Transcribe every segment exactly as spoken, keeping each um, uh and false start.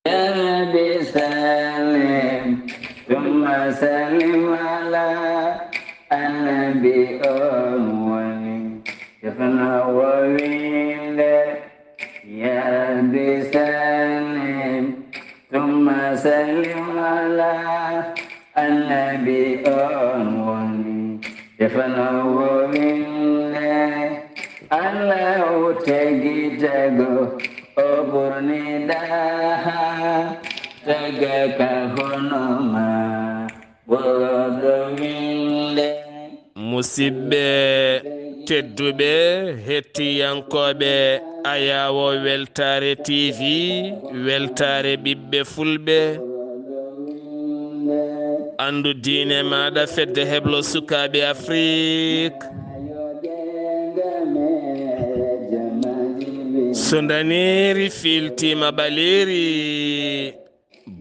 يا رب سلم ثم سلم على النبي أول. Cheikhna wowinde, ya Rabbi sallim, thumma sallim ala annabi on woni. Cheikhna wowinde, Allahu tagi tago, o ɓurni ɗaha, tagaka hono ma. Musidɓe tedduɓe, hettiyankooɓe Ayaawo Weltaare T V, Weltaare ɓiɓɓe Fulɓe, anndu diine maaɗa, fedde heblo sukaaɓe Afrik. So ndaneeri fiiltiima ɓaleeri,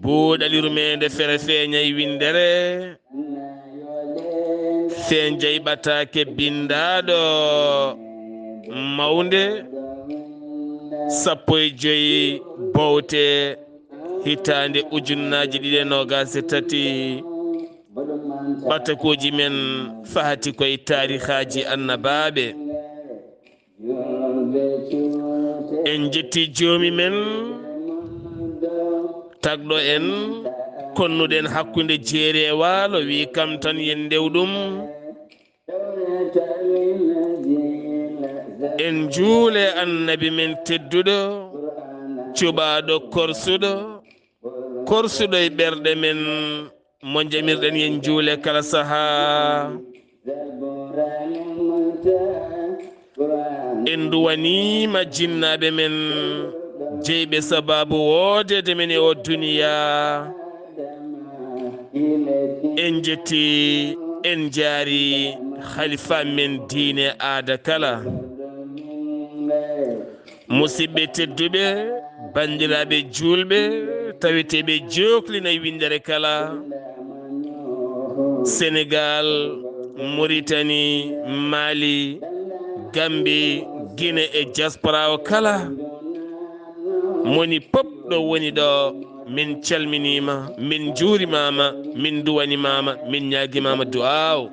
buuɗali rumeende fere feeñay winndere, feeñjay ɓataake binndaaɗo mawnde, sappo e joy bowte, hitaande ujunnaaji ɗiɗi e noogaas e tati. Ɓatakuuji men fahati koye taarihaaji annabaaɓe. En njetti joomi men, tagɗo en, konnuɗen hakkunde jeeri e waalo, wi kam tan yen ndew ɗum. En njuule annabi men tedduɗo, cuɓaaɗo korsuɗo, korsuɗo e ɓerɗe men, mo njamirɗen yen juule kala sahaa. En nduwaniima jinnaaɓe men, jeyɓe sabaabu woodeede men e o duniyaa. En njetti, en njaari halifa men diine aada kala. Musidɓe tedduɓe, banndiraaɓe juulɓe, taweteeɓe jooklina e winndere kala, Senegaal, Muritani, Mali, Gambi, Gine e diaspora o kala, moni pop ɗo woni ɗo, min calminiima, min njuurimaama, min nduwanimaama, min ñaagimaama du'aaw.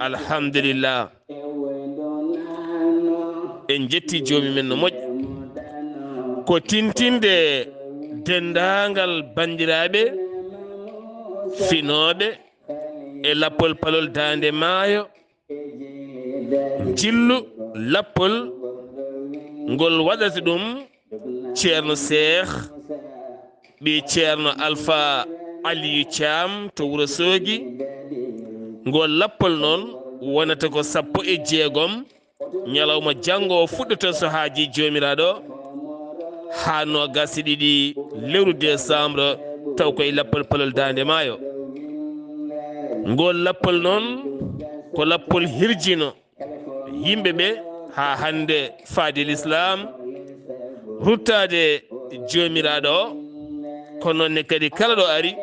Alhamdulillah. En njetti joomi men no moƴƴi. Ko tintinde denndaangal banndiraaɓe finooɓe e lappol palol Daande Maayo, jillu lappol ngol waɗata ɗum Ceerno Seeh ɓii Ceerno Alfa Aliyu Caam to Wuro Soogi. Ngol lappol noon wonata ko sappo e jeegom ñalawma janngo o fuɗɗoto so haajii Joomiraaɗo haa noogaas e ɗiɗi lewru décembre, taw koye lappol palol Daande Maayo. Ngol lappol noon ko lappol hirjino yimɓe ɓe haa hannde faade Lislaam, ruttaade Joomiraaɗo o, ko noon ne kadi kala ɗo ari,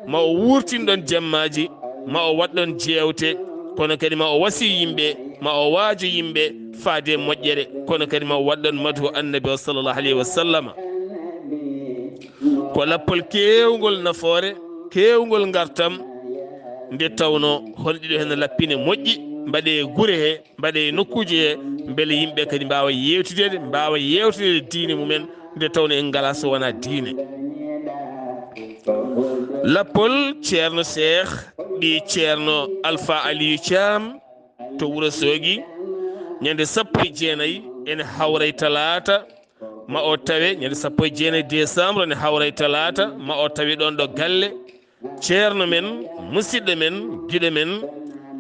ma o wuurtin ɗoon jemmaaji, ma o waɗ ɗoon jeewte, kono kadi ma o wasi yimɓe, ma o waajo yimɓe faade moƴƴere, kono kadi ma o waɗ ɗoon madhu annabi o sallallahu alayhi wa sallama. Ko lappol keewngol nafoore, keewngol ngartam, nde tawno hono ɗiɗo heen lappine moƴƴi, mbaɗe e gure he, mbaɗe e nokkuuji he, mbele yimɓe kadi mbaawa yeewtideede, mbaawa yeewtideede diine mumen, nde tawno en ngalaa so wonaa diine. Lappol Ceerno Seeh ɓii Ceerno Alfa Aliyu Caam to Wuro Soogi, ñande sappo e jeenayi ene hawra e talaata, ma o tawe ñande sappo e jeenayi décembre ene hawra e talaata, ma o tawe ɗoon ɗo galle Ceerno men, musidɗo men, giɗo men,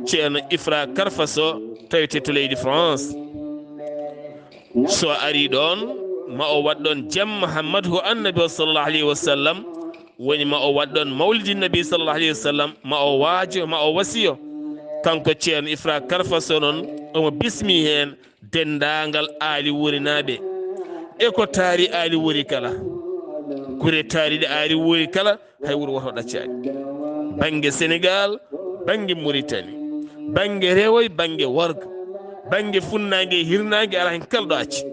Ceerno Ifra Karfa Soh, tawete to leydi France. So ari ɗoon, ma o waɗ ɗoon jamma haa madhu annabi o sallallahu alayhi wa sallam, woni ma o waɗ ɗoon mawlidi nabi sallallahu alayhi wa sallam, ma o waajo, ma o wasiyo. Kanko Ceerno Ifra Karfa Soh noon, omo bismi heen denndaangal Aali Wurinaaɓe. E ko taari Aali Wuri kala, gure taariiɗe Aali Wuri kala, hay wuro woto ɗaccaani. Bannge Senegaal, bannge Muritani, bannge rewo e bannge worgo, bannge funnaange e hirnaange, alaa heen kala ɗo acci.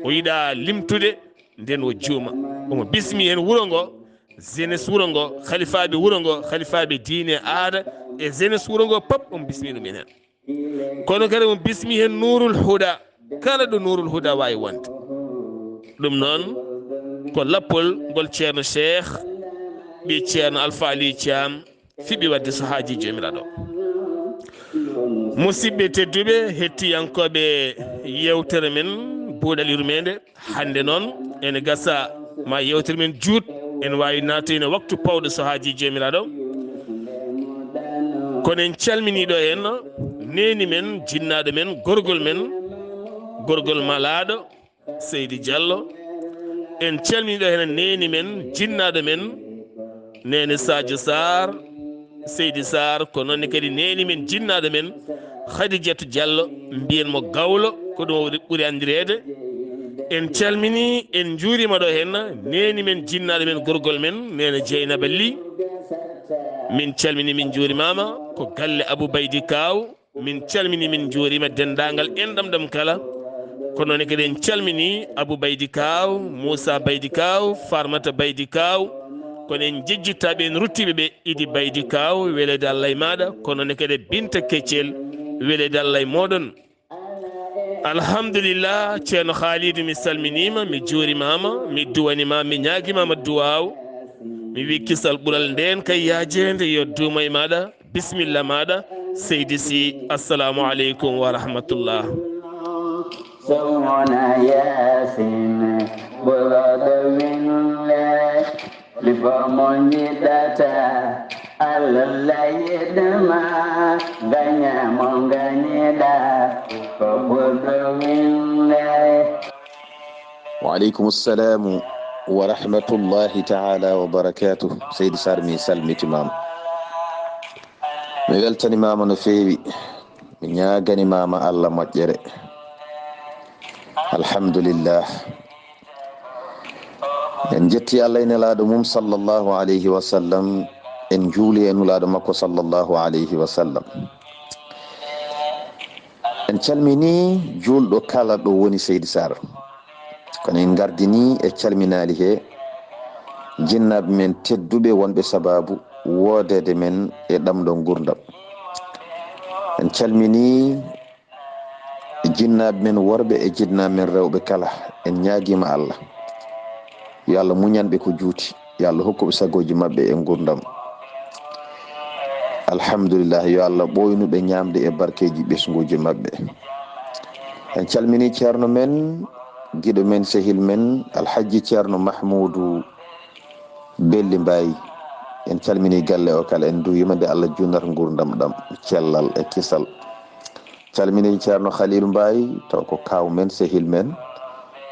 O yiɗaa limtude, nden o juuma. Omo bismi heen wuro ngo, jeunesse wuro ngo, halifaaɓe wuro ngo, halifaaɓe diine, aada e jeunesse wuro ngo, pop omo bismi ɗum en heen. Kono kadi omo bismi heen Nuurul Huda, kala ɗo Nuurul Huda waawi wonde. Ɗum noon ko lappol ngol Ceerno Cheikh ɓii Ceerno Alfa Ali Thiam fiɓi waɗde so haajii Joomiraaɗo. Musidɓe tedduɓe, hettiyankooɓe yeewtere men Buuɗal Yurmeende, hannde noon ene gasa ma yeewtere men juut, en waawi naatde e waktu pawɗo so haajii Joomiraaɗo. Kono en calminii ɗo heen neeni men, jinnaaɗo men, gorgol men, gorgol malaaɗo, Seydi Diallo. En calminii ɗo heen neeni men, jinnaaɗo men, neene Sadio Sarr, Seydi Sarr, ko noon ne kadi neeni men, jinnaaɗo men, Khadijatou Diallo, mbiyen mo Gawlo, ko ɗum o ɓuri anndireede. En calminii, en njuuriima ɗo heen neeni men, jinnaaɗo men, gorgol men, neene Dieynaba Ly. Min calminii, min njuurimaama, ko galle Abou Baydi Kaaw. Min calminii, min njuuriima denndaangal enɗam ɗam kala. Ko noon kadi en calminii Abou Baydi Kaaw, Moussa Baydi Kaaw, Farmata Baydi Kaaw. Kono en njejjittaa ɓe, en ruttiiɓe ɓe, Idi Baydi Kaaw, weleede Allah e maaɗa. Ko noon kadi Binta Keccel, weleede Allah e mooɗon. Alhamdulillah, Ceerno Khalidou, mi salminiima, mi juurimaama, mi duwaniima, mi ñaagimaama duwaaw. Mi wi kisal ɓural ndeen kay yaajeende yo duumo e maaɗa. Bisimilla maaɗa, Seydi Sy. Assalamu aleykum wa rahmatullah. Sokhna Yacine, ɓurɗo winde, liɓo mo njiɗata, Allah yiɗma, gaña mo gañiɗa, ko ɓurɗo winde. Wa aleykum salamu wa rahmatullahi taala wa barakatuh. Seydi Sarr, mi salmitimaama. Mi weltanimaama no feewi. Mi ñaaganimaama Allah moƴƴere. Alhamdulillah. En njetti Allah e Nelaaɗo mum sallallahu alayhi wa sallam. En njuuli e Nulaaɗo makko sallallahu alayhi wa sallam. En calminii juulɗo kala ɗo woni, Seydi Sarr. Kono en ngardinii e calminaali he jinnaaɓe men tedduɓe wonɓe sabaabu woodeede men e ɗamɗo nguurndam. En calminii jinnaaɓe men worɓe e jinnaaɓe men rewɓe kala. En ñaagiima Allah, yo Allah muñan ɓe ko juuti. Yo Allah hokku ɓe sagooji maɓɓe e nguurndam. Alhamdulillah, yo Allah ɓooynu ɓe ñaamde e barkeeji ɓesnguuji maɓɓe. En calminii ceerno men, giɗo men, sehil men, Alhajji Ceerno Mahmuudu Belli Mbaay. En calminii galle o kala, en nduwiima nde Allah junnata nguurndam ɗam, cellal e kisal. Calminii Ceerno Khalilu Mbaay, taw ko kaaw men, sehil men.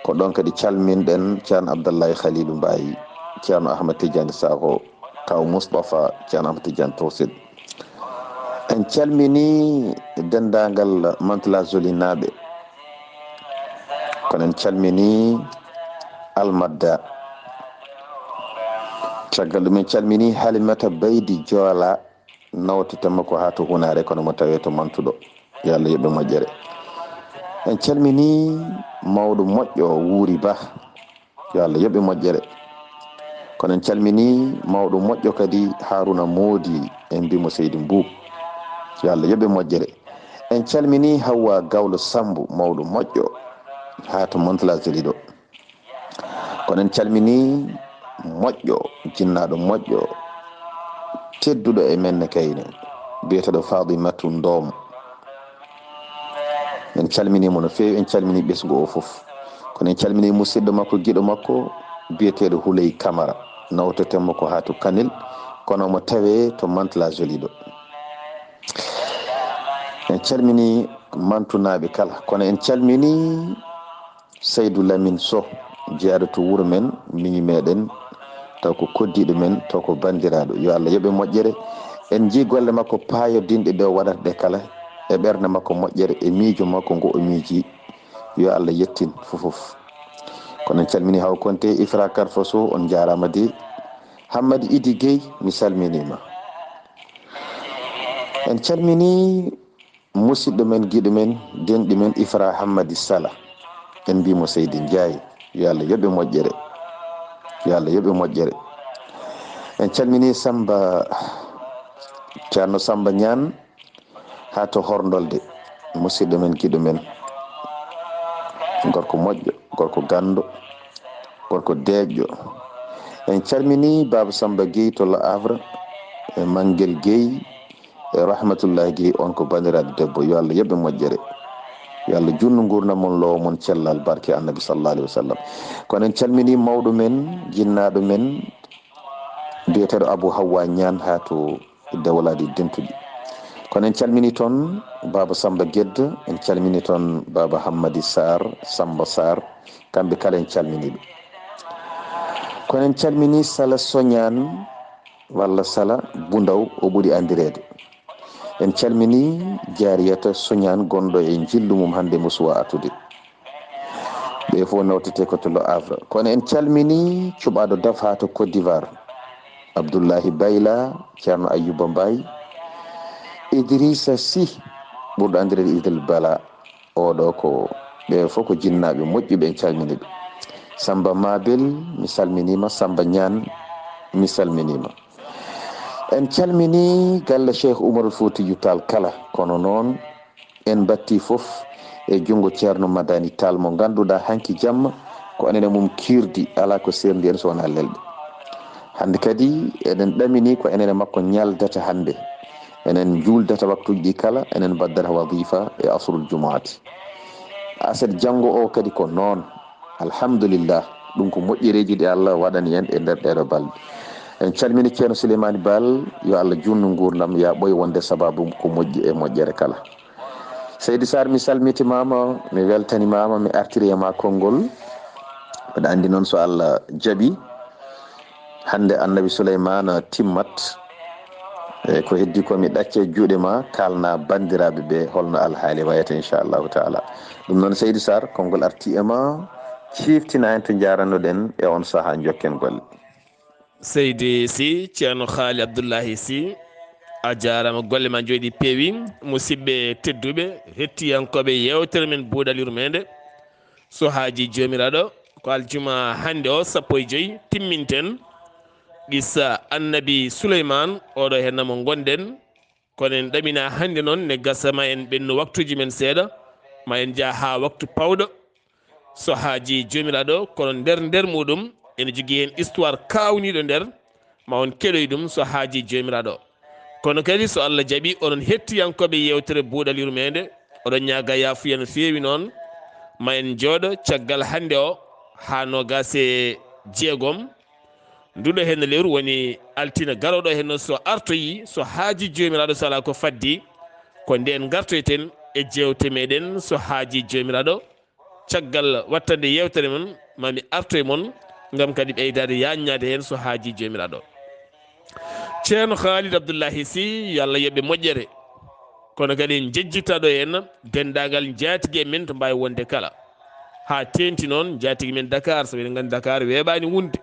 Ko ɗoon kadi calminɗen Ceerno Abdallahi Khalilu Mbaay, Ceerno Ahmad Tidiane Sakho, kaaw Moustapha, Ceerno Ahmad Tidiane Tawsit. En calminii denndaangal Mantes-la-Jolie naaɓe. Kono en calminii Almadda. Caggal ɗum en calminii Halimata Baydi Joola, nawtete makko haa to Hunaare, kono mo tawee to Mantuɗo. Yo Allah yoɓ ɓe moƴƴere. En calminii mawɗo moƴƴo Wuuri Bah. Yo Allah yoɓ ɓe moƴƴere. Kono en calminii mawɗo moƴƴo kadi Haruna Moodi, en mbii mo Seydi Mbuub. Yo Allah yoɓ ɓe moƴƴere. En calminii Hawwa Gawlo Sammbu, mawɗo moƴƴo haa to Mantes-la-Jolie ɗo. Kono en calminii moƴƴo, jinnaaɗo moƴƴo, tedduɗo e men ne kayne, biyeteeɗo Faatimatu Ndoom. En calminii mo no feewi, en calminii ɓesngu o fof. Kono en calminii musidɗo makko, giɗo makko, biyeteeɗo Huley Kamara, nawtete makko haa to Kanel, kono mo tawee to Mantes-la-Jolie ɗo. En calminii Mantunaaɓe kala, kono en calminii Seydu Lamin Soh, jeyaaɗo to wuro men, miñi meɗen, taw ko koddiiɗo men, taw ko banndiraaɗo. Yo Allah yoɓ ɓe moƴƴere. En njii golle makko paayodinɗe ɗe o waɗata ɗe kala, e ɓernde makko moƴƴere, e miijo makko ngo o miiji. Yo Allah yettin fof fof. Kono en calminii Haw Konte, Ifra Karfa Sow, on njaaraama de. Hammadi Idi Gueye, mi salminiima. En calminii musidɗo men, giɗo men, denɗi men, Ifra Hammadi Sala. En mbii mo Seydi Njaay, yo Allah yoɓ ɓe moƴƴere. Yo Allah yoɓ ɓe moƴƴere. En calmini Samba, Ceerno Samba Ñaan, haa to Horndolde, musidɗo men, giɗo men, gorko moƴƴo, gorko ganndo, gorko deeƴɗo. En calmini Baaba Samba Guèye to Le Havre, e Manguel Guèye, e Rahmatullahi Guèye, on ko banndiraaɓe debbo. Yo Allah yoɓ ɓe moƴƴere. Yo Allah juutnu nguurndam mon, loowa mon cellal, barke Annabi sallallahu alaihi wasallam. Kono en calmini mawɗo men, jinnaaɗo men, biyeteeɗo Abou Hawwa Ñaan haa to Dewlaaɗi Dentuɗi. Kono en calmini toon Baaba Samba Gedda, en calmini toon Baaba Hammadi Sarr, Samba Sarr, kamɓe kala en calmini ɓe. Kono en calmini Sala Soñaan walla Sala Bundaw, o ɓuri anndireede. En calmini Jaariyata Soñaan gonɗo e njillu mum hannde mo suwaa artude. Ɓe fof nawtete ko to Le Havre. Kono en calmini cuɓaaɗo daf haa to Côte d'Ivoire, Abdullahi Bayla, Ceerno Ayyuba Mbaye, Idrissa Sy, ɓurɗo anndireede Idel Bala. Oɗo ko, ɓe fof ko jinnaaɓe moƴƴuɓe, en calmini ɓe. Samba Mabel, mi salminiima. Samba Ñaan, mi salminiima. En calmini galle Cheikh Oumarul Foutiyou Tall kala, kono noon en mbatti fof e junngo Ceerno Madani Tall, mo ngannduɗaa hanki jamma ko enen e mum kiirdi, alaa ko seerndi en so wonaa lelɗe. Hannde kadi eɗen ɗamini ko enen e makko ñaldata hannde. Enen njuuldata waktuuji ɗi kala, enen mbaddata wadifa e asrul jumaati. Aset janngo o kadi ko noon. Alhamdulillah, ɗum ko moƴƴereeji ɗi Allah waɗani en e nder ɗeeɗo balɗe. En calmini Ceerno Souleymane Baal, yo Allah juutnu nguurndam, ya ɓooy wonde sababu ko moƴƴi e moƴƴere kala. Seydi Sarr, mi salmitimaama, mi weltanimaama, mi artiri e ma konngol. Mbeɗa anndi noon so Allah jaɓi, hannde Annabi Souleymane timmat. E ko heddi ko mi ɗacca e juuɗe ma, kaalna banndiraaɓe ɓe holno alhaali wayata, inchallahu taala. Ɗum noon, Seydi Sarr, konngol arti e ma, ciiftina en to njaaranoɗen e on sahaa, njokken golle. Seydi Sy, Ceerno Haali Abdullahi Sy, a jaaraama, golle ma njooɗi peewi. Musidɓe tedduɓe, hettiyankooɓe yeewtere men Buuɗal Yurmeende, so haajii Joomiraaɗo, ko aljuma hannde o, sappo e joy, timminten qissa Annabi Suleymaan, oɗo henna mo ngonɗen. Kono en ɗamina hannde noon, ne gasa ma en ɓennu waktuuji men seeɗa, ma en njah haa waktu pawɗo, so haajii Joomiraaɗo. Kono nder nder muɗum ene jogii heen histoire kaawniiɗo nder, ma on keɗoy ɗum so haajii Joomiraaɗo. Kono kadi so Allah jaɓi, onon hettiyankooɓe yeewtere Buuɗal Yurmeende, oɗon ñaaga yaafuya no feewi noon, ma en njooɗo caggal hannde o haa noogaas e jeegom. Nduɗo heen lewru woni altine garooɗo heen, so artoyi, so haajii Joomiraaɗo, so alaa ko faddi, ko ndeen ngartoyten e jeewte meɗen, so haajii Joomiraaɗo. Caggal wattande yeewtere mon, ma mi artoy mon, ngam kadi ɓeydaade yaññaade heen, so haajii Joomiraaɗo. Ceerno Khalid Abdullahi Sy, yo Allah yoɓ ɓe moƴƴere. Kono kadi en njejjitaɗo heen denndaangal njaatige men to mbaawi wonde kala. Haa teeŋti noon njaatige men Dakar, sabu eɗen nganndi Dakar weeɓaani wonde.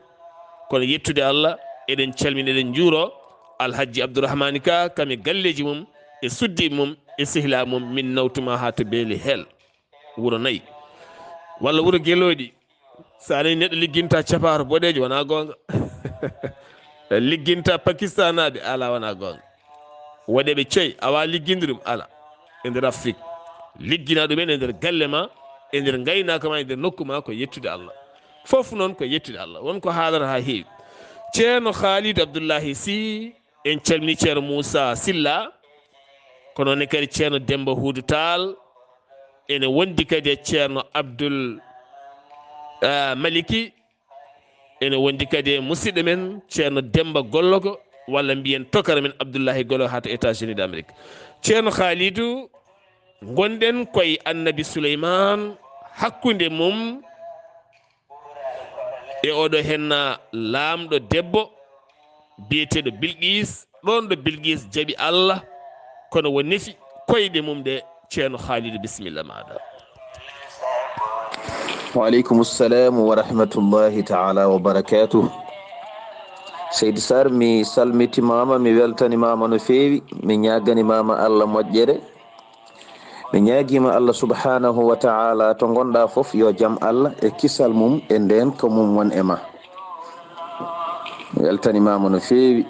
Kono yettude Allah, eɗen calmina, eɗen njuuro Alhajji Abdourahmane Ka, kam e galleeji mum, e suddiiɓe mum, e sehilaaɓe mum, min nawtuma haa to Beeli Heel, Wuro Nayi, walla Wuro Gelooɗi. So a nanii neɗɗo ligginta capaaro boɗeejo, wonaa goonga. Ligginta Pakistanaaɓe, alaa, wonaa goonga. Waɗeeɓe coy, a waawaa ligginde ɗum, alaa. E nder Afrik, liggina ɗum en e nder galle ma, e nder ngaynaaka ma, e nder nokku ma, ko yettude Allah. Fof noon ko yettude Allah. Won ko haalata haa heewi. Ceerno Khalid Abdullahi Sy, en calmini Ceerno Moussa Sylla, ko noon ne kadi Ceerno Demba Huudu Taal, ene wondi kadi e Ceerno Abdul, ah, Maliki, ene wondi kadi e musidɗo men Ceerno Demba Gollogo, walla mbiyen tokara men Abdullahi Gollogo haa to États-Unis d'Amérique. Ceerno Khalidou, ngonɗen koye Annabi Suleyman, hakkunde mum e oɗo henna laamɗo debbo biyeteeɗo Bilqis, ɗoon ɗo Bilqis jaɓi Allah, kono wo nefi koyɗe mum ɗe. Ceerno Khalidou, bisimilla maaɗa. Wa aleykum salam wa rahmatullahi taala wa barakatuh. Seydi Sarr, mi salmitimaama, mi weltanimaama no feewi, mi ñaaganimaama Allah moƴƴere. Mi ñaagiima Allah subhanahu wa taala, to ngonɗa fof, yo jam Allah e kisal mum e ndeenka mum won e ma. Weltanimaama no feewi.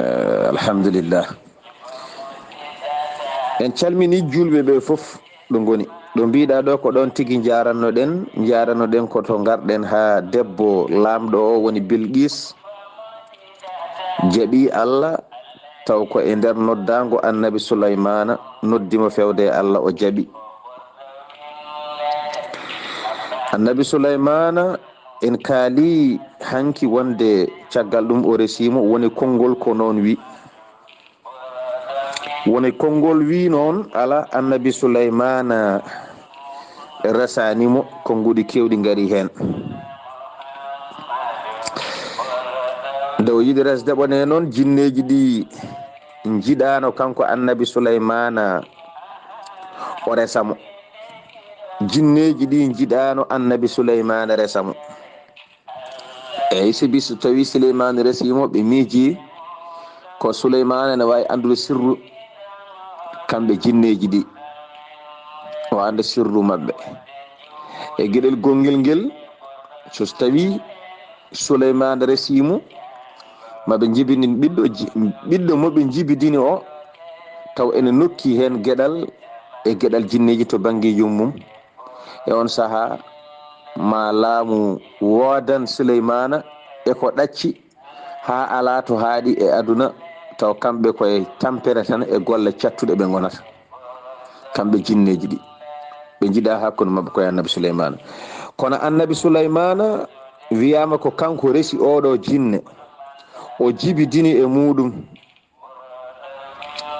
Eh, alhamdulillah. En calmini julɓe ɓe fof ɗo ngoni. Ɗo mbiɗa ɗo ko ɗon tigi njarannoɗen, njarannoɗen ko to ngarɗen haa debbo laamɗo o woni Bilqis. Jaɓi Allah, taw ko e nder noddaango Annabi Sulaymana, noddi mo fewde e Allah, o jaɓi. Annabi Sulaymana, en kaali hanki wonde caggal ɗum o resi mo, woni konngol ko noon wi. Woni konngol wi noon, ala, Annabi Sulaymana resani mo, konnguɗi keewɗi ngari heen. Nde o yiɗi resde ɓone noon, jinneeji ɗi njiɗaano kanko Annabi Sulaymana o resa mo. Jinneeji ɗi njiɗaano Annabi Sulaymana resa mo. Eyi, sibi so tawi Suleymaani resi mo, ɓe miiji ko Suleymaani ene waawi anndude sirru kamɓe jinneeji ɗi. O annda sirru maɓɓe. E geɗel gonngel ngel, so tawi Suleymaani resi mo, maɓe njibini ɓiɗɗo ji-, ɓiɗɗo mo ɓe njibidini o, taw ene nokki heen geɗal e geɗal jinneeji to banngeeji mum. E on sahaa, ma laamu woodan Suleymaana e ko ɗacci, haa alaa to haaɗi e aduna, taw kamɓe koye tampere tan e golle cattuɗe ɓe ngonata. Kamɓe jinneeji ɗi, ɓe njiɗa hakkunde maɓɓe koye Annabi Suleymaana. Kono Annabi Suleymaana wiyaama ko kanko resi oɗo jinne, o jibidini e muuɗum.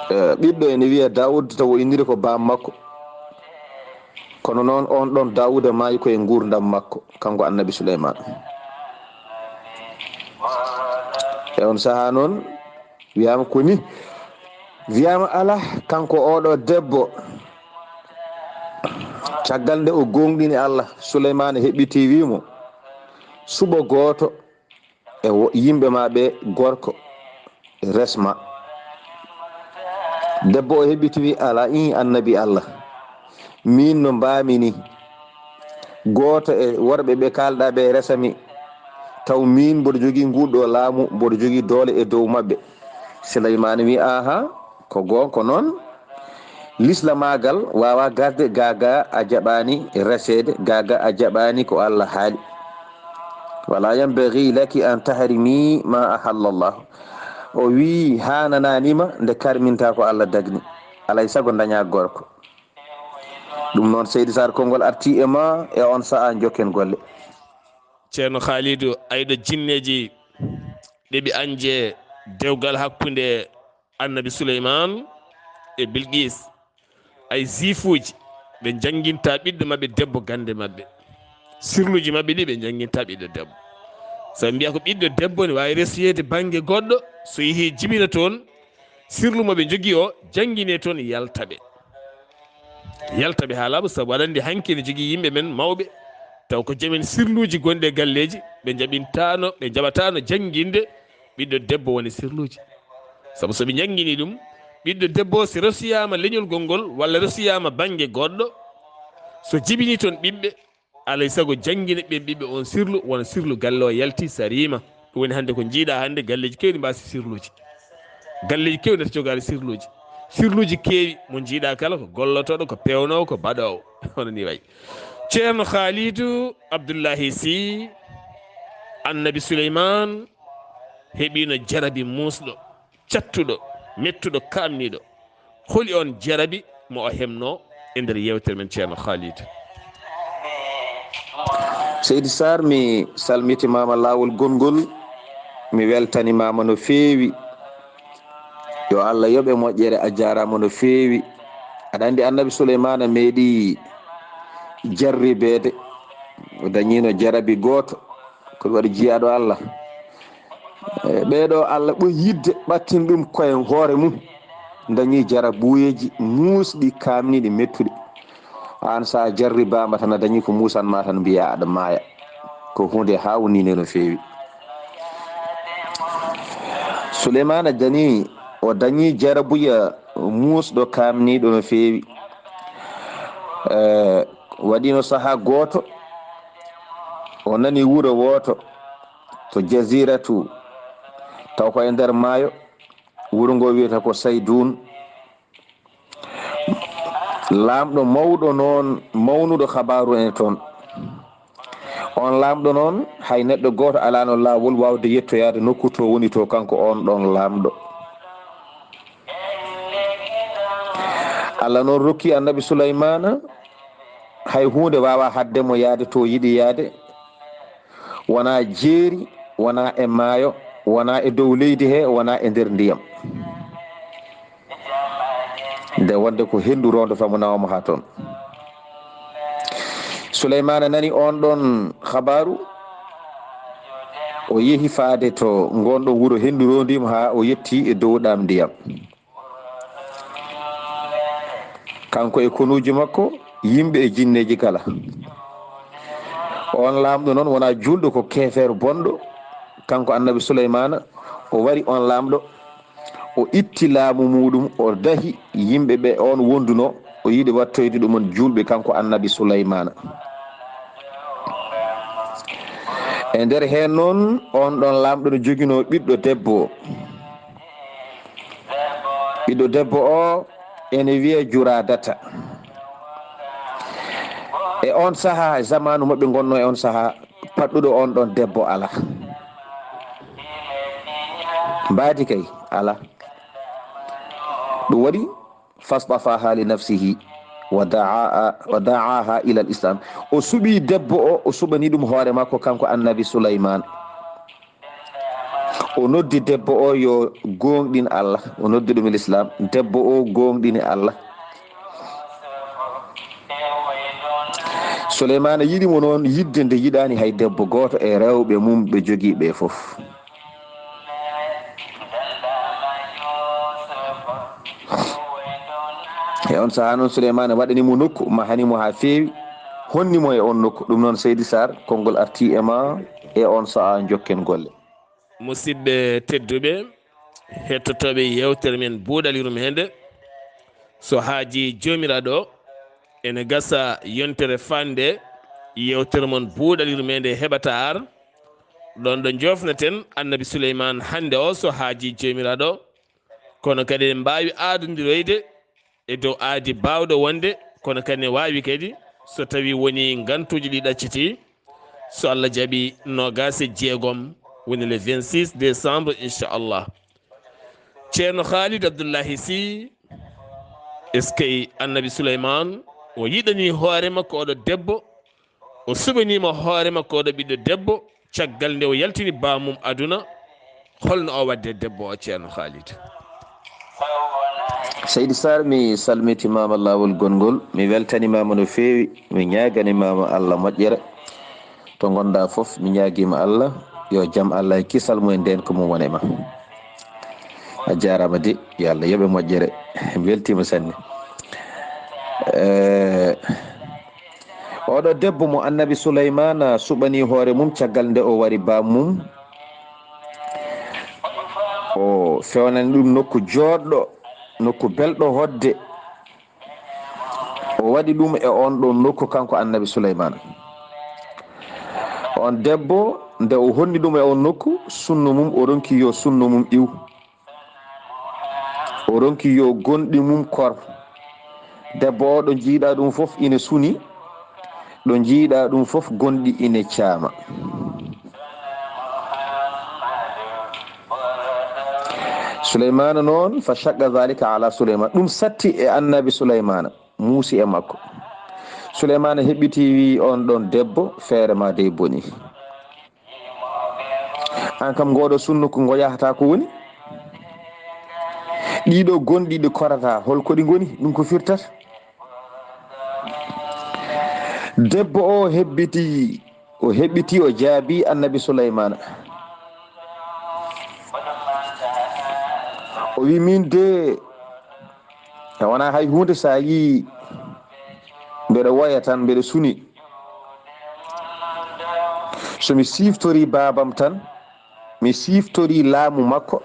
Eh, ɓiɗɗo ene wiya Daawuda, taw o inniri ko baam makko. Kono noon, on ɗon Daawuda maayi ko e nguurndam makko, kanko Annabi Suleymaan. E on sahaa noon, wiyaama ko ni, wiyaama alaa, kanko oɗo debbo, caggal nde o gooŋɗini Allah, Suleymaana heɓɓiti, wii mo, suɓo gooto e wo-, yimɓe ma ɓe gorko resma. Debbo o heɓɓiti wi, "Alaa, ii, Annabi Allah, miin no mbaami ni, gooto e worɓe ɓe kaalɗa ɓe resami, taw miin mboɗo jogii nguɗo laamu, mboɗo jogii doole e dow maɓɓe." Suleymaani wi, "Aha, ko goonga ko noon." Lislamaagal waawa garde, gaa gaa a jaɓaani reseede, gaa gaa a jaɓaani ko Allah haali. "Wala yanbaghi laki an tahrimi ma ahalla Allah." O wii, "Haananaani ma nde karminta ko Allah dagni. Alay sago daña gorko." Ɗum noon, Seydi Sarr, konngol arti e ma, e on sa'a njokken golle. Ceerno Khalidou, ayɗo jinneeji ɗe ɓe anje dewgal hakkunde Annabi Suleymaan e Bilqis, ay ziifuuji, ɓe njannginta ɓiɗɗo maɓɓe debbo gannde maɓɓe. Sirluuji maɓɓe ɗi ɓe njannginta ɓiɗɗo debbo. Sabu mbiya ko ɓiɗɗo debbo ne waawi resoyeede bannge goɗɗo, so yehi jibina toon, sirlu mo ɓe njogii o, janngine toon, yalta ɓe. Yalta ɓe haa laaɓa, sabu aɗa anndi hanki ne jogii yimɓe men mawɓe, taw ko jomen sirluuji gonɗi e galleeji, ɓe njaɓintaano, ɓe njaɓataano jannginde ɓiɗɗo debbo woni sirluuji. Sabu so ɓe njanngini ɗum, ɓiɗɗo debbo si resoyaama leñol gongol walla resoyaama bannge goɗɗo, so jibini toon ɓiɓɓe, alay sago janngina ɓeen ɓiɓɓe on sirlu, wona sirlu galle o yalti sariima. Ɗum woni hannde ko njiiɗa hannde galleeji keewɗi mbaasi sirluuji. Galleeji keewɗi nata jogaade sirluuji. Sirluuji keewi mo njiiɗa kala ko gollotooɗo, ko peewnoowo, ko baɗoowo. Hono ni wayi. Ceerno Khalidou Abdoulahi Sy, Annabi Suleymaan heɓiino jarabi muusɗo, cattuɗo, mettuɗo, kaamniiɗo. Holi on jarabi mo o heɓno e nder yeewtere men, Ceerno Khalidou? Seydi Sarr, mi salmitimaama laawol gongol, mi weltanimaama no feewi. Yo Allah yoɓe moƴƴere, a jaaraama no feewi. Aɗa anndi Annabi Suleymaana meeɗi jarribeede, o dañiino jarabi gooto, ko ɗum waɗi jiyaaɗo Allah. E ɓeeɗo Allah ɓuri yidde ɓattin ɗum koye hoore mum, dañi jarabuyeeji muusɗi, kaamniiɗi, mettuɗi. Aan, so a jarribaama tan, a dañi ko muusan ma tan, mbiya aɗa maaya. Ko huunde haawninde no feewi. Suleymaana dañi, o dañi jarabuya muusɗo, kaamniiɗo no feewi. Eh, waɗiino sahaa gooto, o nani wuro wooto, to jaziratu, taw ko e nder maayo. Wuro ngo wiyata ko Saydun. Laamɗo mawɗo noon, mawnuɗo habaaru en toon. On laamɗo noon, hay neɗɗo gooto alaano laawol waawde yettoyaade nokku to woni to, kanko on ɗon laamɗo. Allah noon rokki Annabi Sulaymaana, hay huunde waawaa haɗde mo yaade to yiɗi yaade, wonaa jeeri, wonaa e maayo, wonaa e dow leydi he, wonaa e nder ndiyam. Nde wonde ko henndu roondata mo, nawa mo haa toon. Suleymaana nani oon ɗoon habaaru, o yehi faade to ngoon ɗoon wuro, henndu roondii mo haa o yettii e dow ɗaam ndiyam. Kanko e konuuji makko, yimɓe e jinneeji kala. Oon laamɗo noon wonaa juulɗo, ko keefeero bonɗo. Kanko Annabi Suleymaana, o wari oon laamɗo, o itti laamu muuɗum, o dahi yimɓe ɓe oon wondunoo, o yiɗi wattoyde ɗum on juulɓe, kanko Annabi Suleymaana. E nder heen noon, oon ɗoon laamɗo no joginoo ɓiɗɗo debbo. Ɓiɗɗo debbo o ene wiyee Juraadata. E oon sahaa, e zamaanu mo ɓe ngonnoo e oon sahaa, paɗɗuɗo oon ɗoon debbo alaa. Mbaadi kay alaa. Ɗum waɗi, fastafaha li nafsihi wa daa, wa daaha ila al islam. O suɓii debbo o, o suɓanii ɗum hoore makko, kanko Annabi Sulaymaan. O noddi debbo o yo gooŋɗin Allah, o noddi ɗum e lislaam. Debbo o gooŋɗini Allah. Suleymaana yiɗi mo noon yiɗde nde yiɗaani hay debbo gooto e rewɓe mum ɓe jogii ɓe fof. E oon sahaa noon, Suleymaana waɗani mo nokku, mahani mo haa feewi, honni mo e oon nokku. Ɗum noon, Seydi Sarr, konngol artii e ma e oon sahaa, njokken golle. Musidɓe tedduɓe, hettotooɓe yeewtere men Buuɗal Yurmeende, so haajii Joomiraaɗo, ene gasa yontere faande yeewtere mon Buuɗal Yurmeende heɓata ar. Ɗoon ɗo njoofnaten Annabi Suleymaan hannde o, so haajii Joomiraaɗo, kono kadi eɗen mbaawi aadondiroyde e dow aadi baawɗo wonde, kono kadi ne waawi kadi, so tawii wonii ngantuuji ɗi ɗaccitii, so Allah jaɓii, noogaas e jeegom, woni le vingt-six décembre, inchallah. Ceerno Khalid Abdullahi Sy, eskey, Annabi Suleymaan, o yiɗanii hoore makko oɗo debbo, o suɓaniima hoore makko oɗo ɓiɗɗo debbo, caggal nde o yaltini baamum aduna. Holno o waɗde debbo o, Ceerno Khalid? Seydi Sarr, mi salmitimaama laawol gonngol, mi weltanimaama no feewi, mi ñaaganimaama Allah moƴƴere. To ngonɗaa fof, mi ñaagiima Allah, yo jam Allah e kisal mum e ndeenka mum won e ma. A jaaraama de, yo Allah yoɓe moƴƴere. Mi weltiima sanne. Eh, oɗo debbo mo Annabi Suleymaana suɓanii hoore mum caggal nde o wari baamum, o fewnani ɗum nokku jooɗɗo, nokku belɗo hoɗde. O waɗi ɗum e oon ɗoon nokku, kanko Annabi Suleymaana. Oon debbo, nde o honni ɗum e oon nokku, sunno mum, o ronki yo sunno mum iw. O ronki yo gonɗi mum kor. Debbo o, ɗo njiiɗaa ɗum fof ine suni, ɗo njiiɗaa ɗum fof gonɗi ine caama. Suleymaana noon, fa shaqqa dhalika ala Suleymaan, ɗum satti e Annabi Suleymaana, muusi e makko. Suleymaana heɓɓiti, wii, oon ɗoon debbo, feere ma dey boni. Aan kam, ngooɗo sunno ko ngo yahata ko woni? Ɗiɗo gonɗi ɗi korata, hol ko ɗi ngoni? Ɗum ko firtata? Debbo o hebbiti, o heɓɓiti, o jaabi Annabi Suleymaana. O wi, min de, e wona hay huunde, so a yii mbeɗa woya tan, mbeɗa suni. So mi siftori baabam tan, mi siftori laamu makko,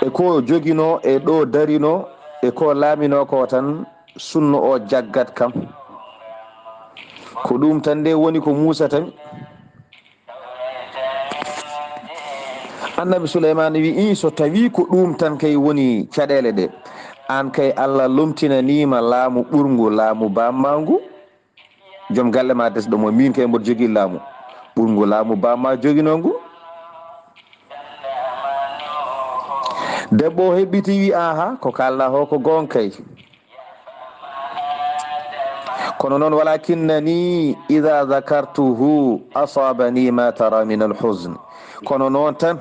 e ko joginoo, e ɗo darinoo, e ko laaminoo ko tan, sunno o jaggat kam. Ko ɗum tan nde woni ko muusata mi. Annabi Suleymaana wi'i, "So tawii ko ɗum tan kay woni caɗeele ɗe, aan kay Allah lomtinanii ma laamu ɓurngu laamu baamma ngu, joom galle ma desɗo mo, miin kay mboɗo jogii laamu ɓurngu laamu baamma joginoo ngu." Debbo o heɓɓiti wi'i, "Aha, ko kaalɗaa ko, ko goonga kay. Kono noon, walakinnani idha dhakartuhu asabani ma tara min al-huzn. Kono noon tan,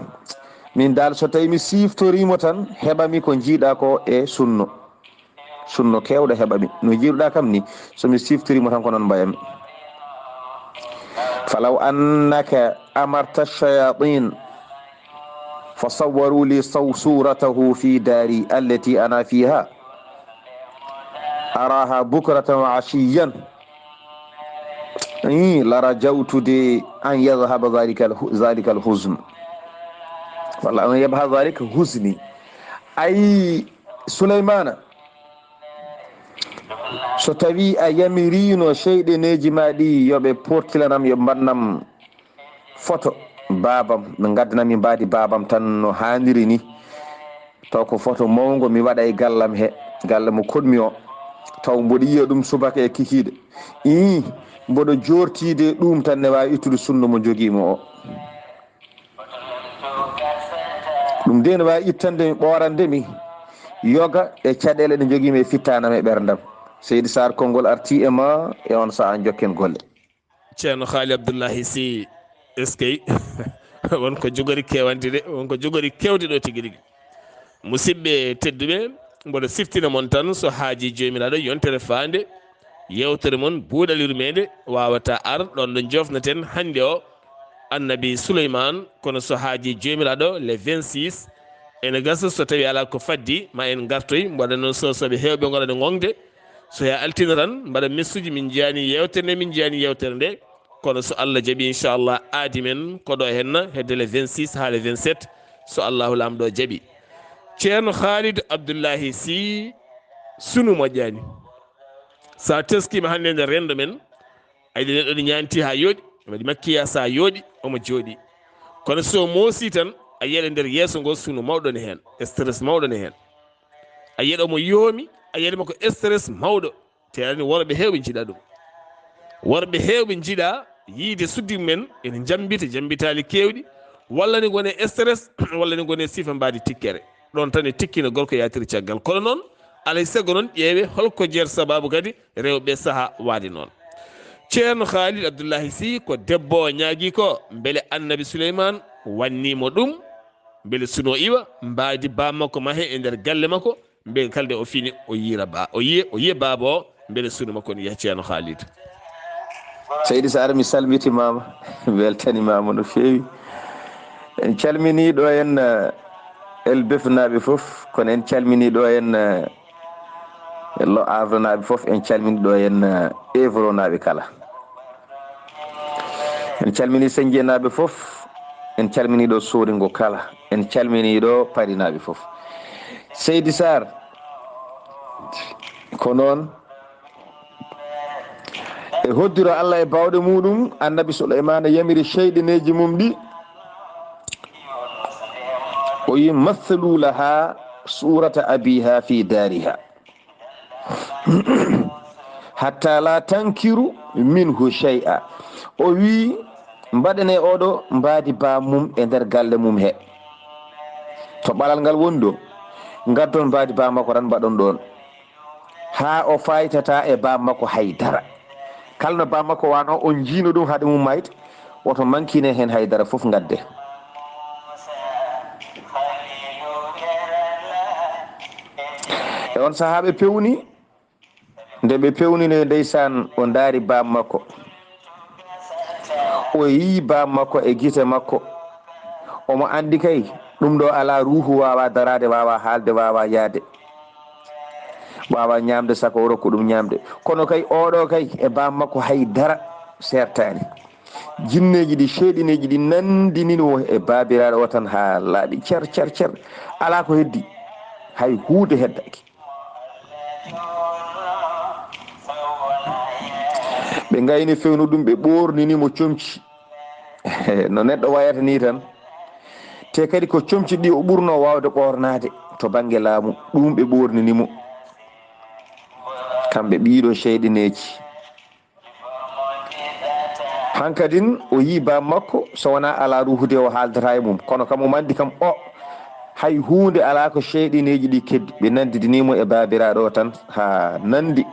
min dal so tawi mi siftori mo tan, heɓa mi ko jiiɗa ko e sunno. Sunno kewɗo heɓa mi. No jiiɗuɗa kam ni, so mi siftori mo tan ko noon mbayam. Falaw annaka amarta shayatin fasawwaru li saw-, suratahu fi dari allati ana fiha. Araha bukratan wa ashiyan. Ii, la rajawtu de an yadhhaba dhalika al-, dhalika al-huzn. Walla an yadhhaba dhalika huzni." Ay, Suleymaana, so tawi a yamiriino seyɗeneeji ma ɗi yo ɓe portilanam, yo mbannam foto baabam, ɓe ngaddana mi mbaadi baabam tan no haaniri ni. Taw ko foto mawngo mi waɗa e gallam he, galle mo koɗmi o. Taw mboɗo yiya ɗum subaka e kikiiɗe. Ii, mboɗo joortiide ɗum tan ne waawi ittude sunno mo jogiimo o. Ɗum de ne waawi ittande mi, ɓoorande mi yoga e caɗeele ɗe jogiimi e fittanam e ɓerndam. Seydi Sarr, konngol arti e ma, e on sahaa jokken golle. Ceerno Haali Abdullahi Si, eskey. Won ko jogori kewante de, won ko jogori kewde ɗo tigi rigi. Musidɓe tedduɓe, mboɗo siftina mon tan, so haajii Joomiraaɗo, yontere faande, yewtere mon Buuɗal Yurmeende waawata ar ɗon ɗo jofnaten hannde o, Annabi Suleymaan, kono so haajii Joomiraaɗo, le vingt-six, ene gasa so tawi alaa ko faddi, ma en ngartoy, mboɗa noon so soɓe heewɓe ngona ɗo ngoŋde, so he altine tan, mbaɗa messuji, min njiyaani yewtere nde, min njiyaani yewtere nde, kono so Allah jaɓi, inchallah, aadi men ko ɗo henna, hedde le vingt-six haa le vingt-sept, so Allahu Laamɗo jaɓi. Ceerno Khalid Abdullahi Sy, sunu moƴƴaani. Sa teskiima hannde nder renndo men, a yiɗi neɗɗo ne ñaanti haa yooɗi, waɗi makkiya sa yooɗi, omo jooɗi. Kono so moosi tan, a yiyat e nder yeeso ngo sunu mawɗo ne heen, stress mawɗo ne heen. A yiyat omo yoomi, a yiyat mo ko stress mawɗo. Te aɗa anndi worɓe heewɓe njiɗa ɗum. Worɓe heewɓe njiɗa yiide suddi men ene njambita, jambitaali keewɗi, walla ne ngone stress, walla ne ngone sifa mbaadi tikkere. Ɗon tan e tikkina gorko yaatiri caggal. Kono noon, alay sago noon ƴeewe holko jeer sababu kadi rewɓe saha waade noon. Ceerno Khalid Abdullahi Sy ko debbo o ñaagi ko, mbele Annabi Suleymaan wanni mo ɗum, mbele suno iwa, mbaadi baa makko mahe e nder galle makko, mbele kalde o fini o yiira ba, o yiye, o yiye baaba o, mbele suno makko ne yiya Ceerno Khalid. Seydi Sarr, mi salmitimaama, mi weltanimaama no feewi. En calminii ɗo en, eh, Elbeuf naaɓe fof, kono en calminii ɗo en, eh, Lo Havre naaɓe fof, en calminii ɗo en, eh, Évreux naaɓe kala. En calminii Senjeenaaɓe fof, en calminii ɗo Sooringo kala, en calminii ɗo Parinaaɓe fof. Seydi Sarr, ko noon, e hoddiro Allah e baawɗe muɗum, Annabi Suleymaana yamiri seyɗineeji mum ɗi, o yi, "Mathalu laha surata abiha fi dariha." Hatta la tankiru minhu shay'a. O wi, "Mbaɗane oɗo mbaadi baa mum e nder galle mum he. To ɓalal ngal woni ɗo, ngaddon mbaadi baa makko tan mbaɗon ɗon. Haa o faytata e baa makko hay dara. Kala no baa makko wano, on njiino ɗum hade mum mayde, woto mankine heen hay dara fof ngadde." E on sahaa ɓe pewni, nde ɓe pewnino, ndeysaan, o ndaari baaba makko. O yii baaba makko e gite makko. Omo anndi kay, ɗum ɗo alaa, ruuhu waawaa daraade, waawaa haalde, waawaa yahde. Waawaa ñaamde, saka o rokku ɗum ñaamde. Kono kay, oɗo kay, e baaba makko hay dara seertaani. Jinneeji ɗi, seyɗineeji ɗi nanndinino e baabiraaɗo o tan haa laaɓi cer, cer, cer. Alaa ko heddi. Hay huunde heddaaki. Ɓe ngayni fewnu ɗum, ɓe ɓoornini mo comci. No neɗɗo wayata ni tan. Te kadi ko comci ɗi o ɓurno waawde ɓoornaade to bannge laamu, ɗum ɓe ɓoornini mo. Kamɓe ɓiɗo seyɗineeji. Hankadin o yii baaba makko, so wonaa alaa ruhude o haaldata e mum. Kono kam o mandi kam o, hay huunde alaa ko seyɗineeji ɗi keddi. Ɓe nanndidini mo e baabiraaɗo o tan haa nanndi.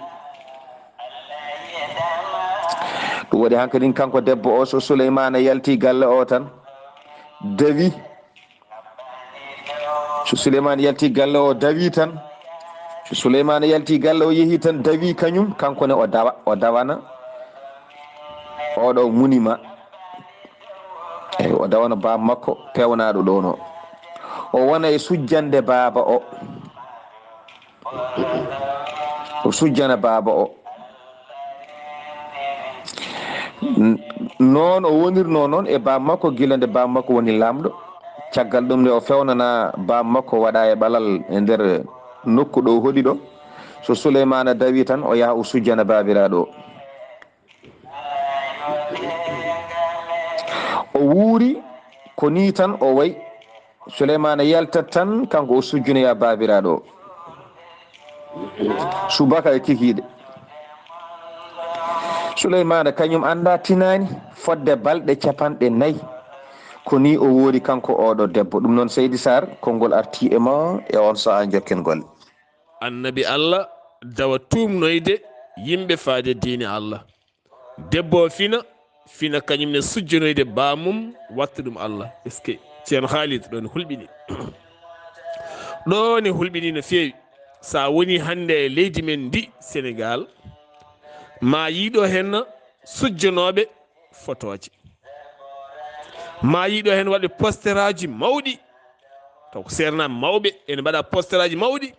Ɗum waɗi hankadin kanko debbo o, so Suleymaana yalti galle o tan, dawi. So Suleymaana yalti galle o, dawi tan. So Suleymaana yalti galle o, yehi tan, dawi kañum, kanko ne o dawa, o dawana. Oɗo munima. Eyi, o dawana baaba makko pewnaaɗo ɗon o. O wona e sujjande baaba o. O sujjana baaba o. N-, noon o wonirnoo noon e baaba makko gila nde baaba makko woni laamɗo. Caggal ɗum nde o fewnana baaba makko, waɗa e ɓalal e nder nokku ɗo hoɗi ɗo. So Suleymaana dawi tan, o yaha o sujjana baabiraaɗo o. O wuuri ko nii tan o wayi. Suleymaana yaltat tan, kanko o sujjinoya baabiraaɗo o. Subaka e kikiiɗe. Suleymaana kañum annda tinaani fodde balɗe capanɗe nayi. Ko nii o woori kanko oɗo debbo. Ɗum noon, Seydi Sarr, konngol arti e ma e on sahaa, njokken golle. Annabi Allah dawa tuumnoyde yimɓe faade diine Allah. Debbo o fina, fina kañum ne sujjanoyde baamum, watta ɗum Allah. Est-ce que Ceerno Khalid ɗo ne hulɓini? Ɗo ne hulɓini no feewi. Sa woni hannde e leydi men ndi Sénégal, ma yiiɗo heen sujjanooɓe fotooje. Ma yiiɗo heen waɗɓe posteraaji mawɗi. Taw ko seernaaɓe mawɓe ene mbaɗa posteraaji mawɗi.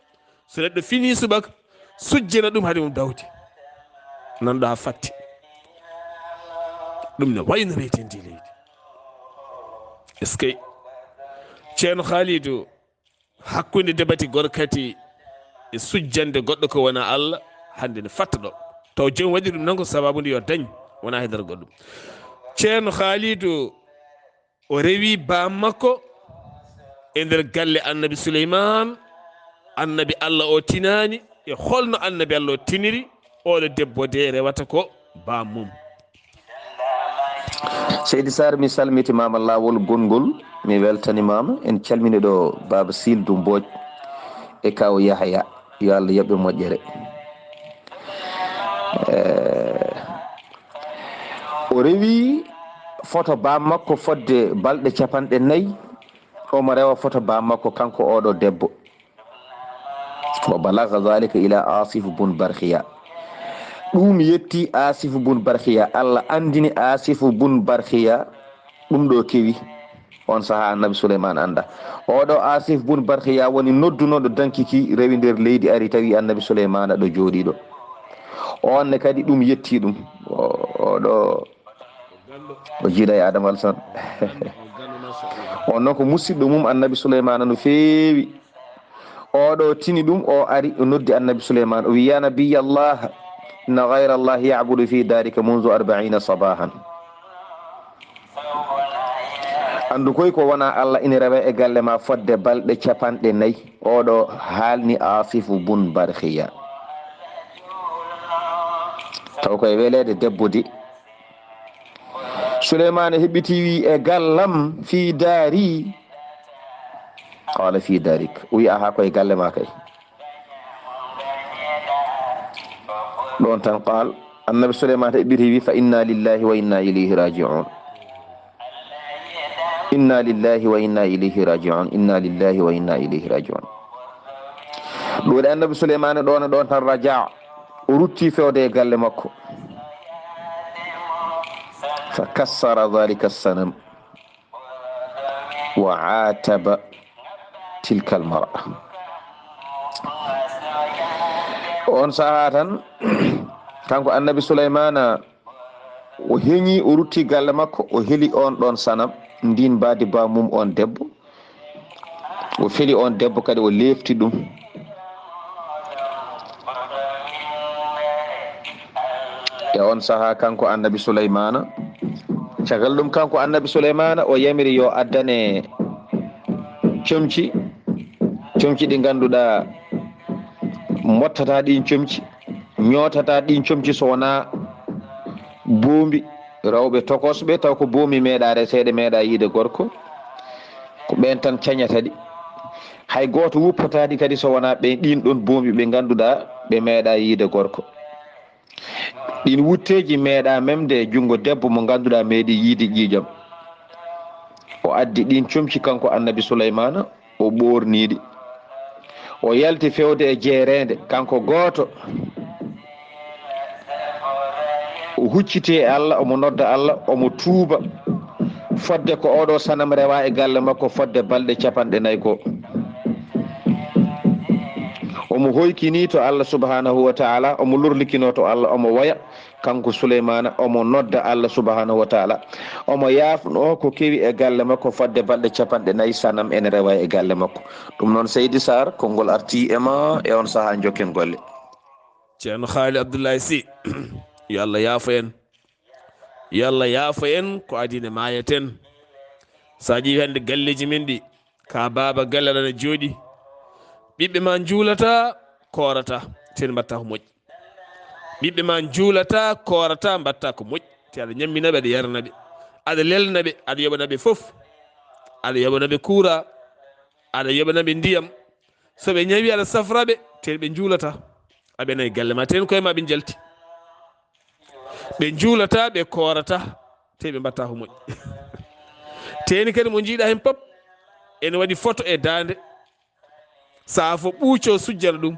So neɗɗo fini subaka, sujjana ɗum hade mum dawde. Nanɗo ha fatti. Ɗum ne wayno reytindi leydi. Est-ce que Ceerno Khalidou, hakkunde debati gorkati e sujjande goɗɗo ko wona Allah, hande ne fatta ɗo. Taw joom waɗi ɗum nan ko sababu nde yo dañ, wona haydara goɗɗum. Ceerno Khalidou, o rewi baam makko e nder galle Annabi Suleyman. Annabi Allah o tinani e holno Annabi Allah o tiniri, oɗo debbo de rewata ko baam mum. Seydi Sarr, mi salmitimaama laawol gonngol, mi weltanimaama. En calmini ɗo Baaba Sildu Mbooj e Kaaw Yahaya, yo Allah yoɓ ɓe moƴƴere. Eh, o rewi foto baam makko fodde balɗe capanɗe nayi, omo rewa foto baam makko kanko oɗo debbo. Wa balagha dhalika ila Asif bun Barkhiya. Ɗum yetti Asif bun Barkhiya. Allah andini Asif bun Barkhiya ɗum ɗo kewi. On saha Annabi Suleyman anda. Oɗo Asif bun Barkhiya woni noddunoɗo danki ki, rewi nder leydi, ari tawi Annabi Suleyman ɗo jooɗiɗo. On ne kadi ɗum yetti ɗum. O-, oɗo o jiiɗa e Adama Alsan. On noon ko musidɗo mum Annabi Suleymaana no feewi. Oɗo tini ɗum, o ari, o noddi Annabi Suleymaan, o wi, "Ya nabiyallah, inna ghayra Allah ya'budu fi darika munzu arba'ina sabahan." Anndu koy ko wona Allah ina rewa e galle ma fodde balɗe capanɗe nayi. Oɗo haalni Asifu bun Barkhiya. Taw koye weleede debbo de. Suleymaana heɓɓiti wi, "E gallam, fii daari?" Qaala, "Fii daarik." O wi, "Aha, koye galle ma kay." Ɗon tan qaal, Annabi Suleymaana heɓɓiti wi, "Fa inna lillahi wa inna ilayhi raji'un. Inna lillahi wa inna ilayhi raji'un. Inna lillahi wa inna ilayhi raji'un." Ɗum waɗi Annabi Suleymaana ɗon e ɗon tan raja, o rutti fewde e galle makko. Fa kassara dhalika sanam wa ataba tilka almar'a. On saha tan, kanko Annabi Suleymaana, o heñi, o rutti galle makko, o heli on ɗon sanam, ndin mbaadi ba mum on debbo. O feli on debbo kadi, o lefti ɗum. On sahaa, kanko Annabi Sulaymaana, caggal ɗum, kanko Annabi Sulaymaana, o yamiri yo addane comci, comci ɗi ngannduɗaa mottata ɗin comci, ñootata ɗin comci so wonaa boombi, rewɓe tokosɓe, taw ko boombi meeɗaa reseede, meeɗaa yiide gorko. Ko ɓeen tan cañata ɗi. Hay gooto wuppataa ɗi kadi so wonaa ɓe, ɗin ɗon boombi ɓe ngannduɗaa ɓe meeɗaa yiide gorko. Ɗin wutteeji meeɗaa memde e junngo debbo mo ngannduɗaa meeɗi yiide ƴiiƴam. O addi ɗin comci kanko Annabi Sulaymaana, o ɓoorni ɗi. O yalti fewde e jeereende, kanko gooto. O hucciti e Allah, omo nodda Allah, omo tuuba fodde ko oɗo sanam rewa e galle makko fodde balɗe capanɗe nayi ko. Omo hoykini to Allah subhanahu wa ta'ala, omo lorlikino to Allah, omo woya. Kanko Suleymaana, omo nodda Allah subhanahu wa ta'ala. Omo yaafno ko kewi e galle makko fodde balɗe capanɗe nayi sanam ene rewa e galle makko. Ɗum noon, Seydi Sarr, konngol arti e ma e on sahaa, njokken golle. Ceerno Haali Abdullahi Si, yo Allah yaafo en. Yo Allah yaafo en ko adii nde maayeten. So a ƴeewi hannde galleeji men ɗi, ka baaba galle aɗa jooɗi. Ɓiɓɓe ma njuulata, koorata, te mbaɗta ko moƴƴi. Ɓiɓɓe ma njuulata, koorata, mbaɗta ko moƴƴi. Te aɗa ñammina ɓe, aɗa yarna ɓe, aɗa lelna ɓe, aɗa yoɓana ɓe fof. Aɗa yoɓana ɓe kuura, aɗa yoɓana ɓe ndiyam. So ɓe ñawi, aɗa safra ɓe, te ɓe njuulata. Aɓe nayi galle ma, te koye ma ɓe njalti. Ɓe njuulata, ɓe koorata, te ɓe mbaɗta ko moƴƴi. Te ni kadi mo njiiɗa hen pop, ene waɗi foto e daande. Sahaa fof ɓuuco sujjana ɗum.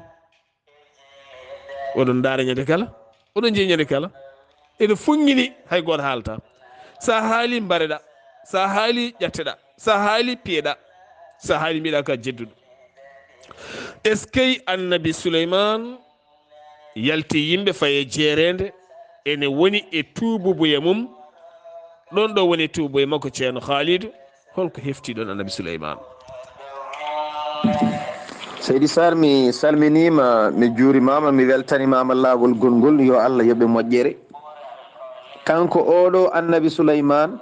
Oɗon ndaara ñande kala, oɗon jeyi ñande kala. Ene funngini, hay gooto haalata. Sa haali mbareɗa, sa haali ƴatteɗa, sa haali piyeɗa, sa haali mbiɗa ka jedduɗo. Est-ce que Annabi Suleyman yalti yimɓe faye jeereende, ene woni e tuububuye mum? Ɗon ɗo woni tuubuye makko, Ceerno Haalidu. Holko hefti ɗon Annabi Suleyman? Seydi Sarr, mi salminiima, mi juurimaama, mi weltanimaama laawol gongol, yo Allah yoɓe moƴƴere. Kanko oɗo Annabi Suleyman,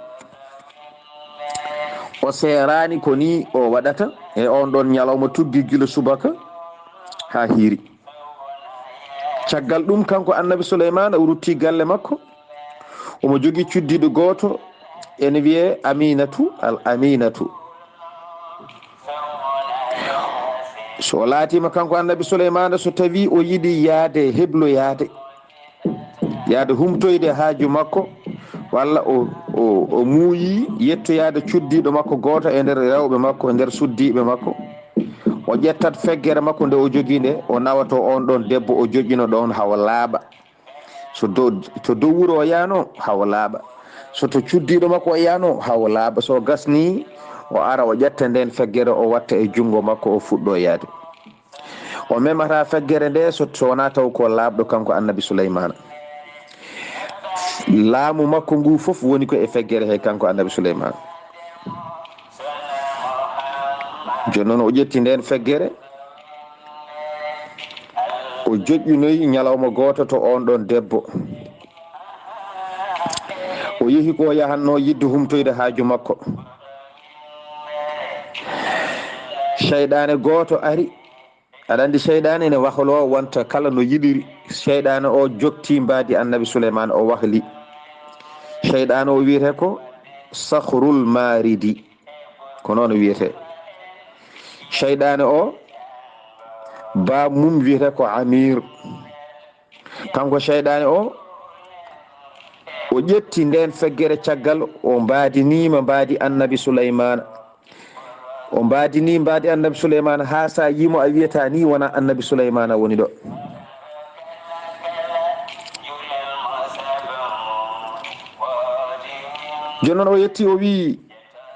o seeraani ko ni o waɗata e on ɗon ñalawma tuggi gila subaka haa hiiri. Caggal ɗum, kanko Annabi Suleymaana, o rutti galle makko. Omo jogii cuddiiɗo gooto, ene wiyee Aminatu, Al Aminatu. So o laatiima kanko Annabi Suleymaana, so tawii o yiɗi yahde hebloyaade, yahde humtoyde haaju makko, walla o, o, o muuyi yettoyaade cuddiiɗo makko gooto e nder rewɓe makko, e nder suddiiɓe makko, o ƴettat feggere makko nde o jogii nde, o nawa to on ɗon debbo, o joƴƴino ɗon haa o laaɓa. So dow, to dow wuro o yaano, haa o laaɓa. So to cuddiiɗo makko o yaano, haa o laaɓa. So o gasni, o ara o ƴetta nden feggere, o watta e junngo makko, o fuɗɗo yaade. O memata feggere nde so, so wonaa taw ko laaɓɗo kanko Annabi Suleymaana. Laamu makko ngu fof woni ko e feggere he kanko Annabi Suleymaana. Jooni noon o ƴetti nden feggere, o joƴƴinoyi ñalawma gooto to on ɗon debbo. O yehi ko o yahanno yiɗde humtoyde haaju makko. Seyɗaane gooto ari. Aɗa anndi seyɗaane ene wahloo wonta kala no yiɗiri. Seyɗaane o jokti mbaadi Annabi Suleymaan, o wahli. Seyɗaane o wiyetee ko Sahrul Maaridi. Ko noon o wiyetee. Seyɗaane o, baa mum wiyetee ko Amiir. Kanko seyɗaane o, o ƴetti ndeen feggere caggal, o mbaadiniima mbaadi Annabi Suleymaana. O mbaadinii mbaadi Annabi Suleymaana haa so a yii mo a wiyata nii wonaa Annabi Suleymaana woni ɗo. Jooni noon o yetti, o wii,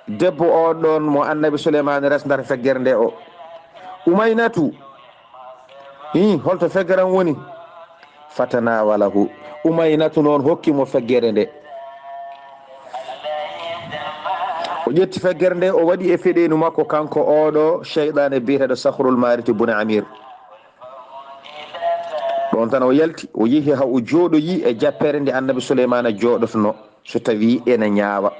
debbo o ɗon mo Annabi Suleymaana resndata feggere nde o, Umaynatu, hii, holto feggere am woni? Fatanawalahu. Umaynatu noon hokki mo feggere nde. O ƴetti feggere nde, o waɗi e feɗeenu makko, kanko oɗo seyɗaane biyeteeɗo Sahrul Maariti bun Amiir. Ɗo On tan o yalti, o yehi haa o jooɗoyi e jappeere nde Annabi Suleymaana jooɗotonoo, so tawii ena ñaawa.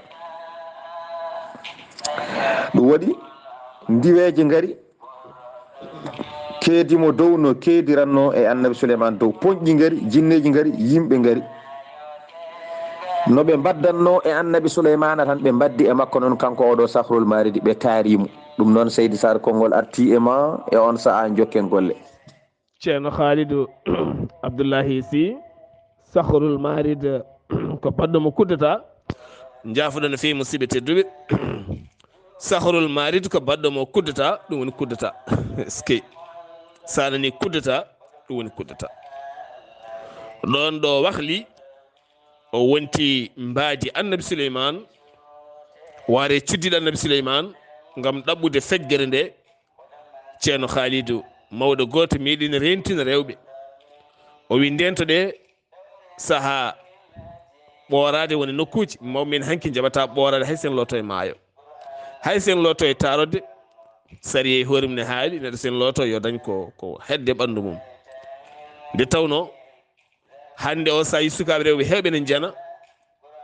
Ɗum waɗi ndiweeje ngari, keedi mo dow no keedirannoo e Annabi Suleymaana dow. Poñƴi ngari, jinneeji ngari, yimɓe ngari. No ɓe mbaddannoo e Annabi Suleymaana tan, ɓe mbaddi e makko noon, kanko oo ɗoo Sahrul Maaridi, ɓe taari mo. Ɗum noon, Seydi Saar, konngol artii e ma, e oon sahaa njokken golle. Ceerno Khaalidu Abdullahi Sy, Sahrul Marid ko baɗɗo mo kuddata. Njaafuɗo no feewi, musidɓe tedduɓe. Sahrul Marid ko baɗɗo mo kuddata, ɗum woni kuddata. Eskey. Sa nani kuddata, ɗum woni kuddata. Ɗoon ɗo wahli, o wonti mbaadi Annabi Suleymaan, waare cuddiɗo Annabi Suleymaan, ngam ɗaɓɓude feggere nde. Ceerno Khaalidu, mawɗo gooto meeɗino reentina rewɓe. O wi, ndento ɗe sahaa ɓooraade woni nokkuuji, mawɓe men hanki njaɓata ɓooraade hay sen looto e maayo. Hay sen looto e taarode, sariya e hoore mum ne haali, neɗɗo sen looto yo dañ ko, ko hedde ɓanndu mum. Nde tawnoo, hannde o sahaa sukaaɓe rewɓe heewɓe ne njana,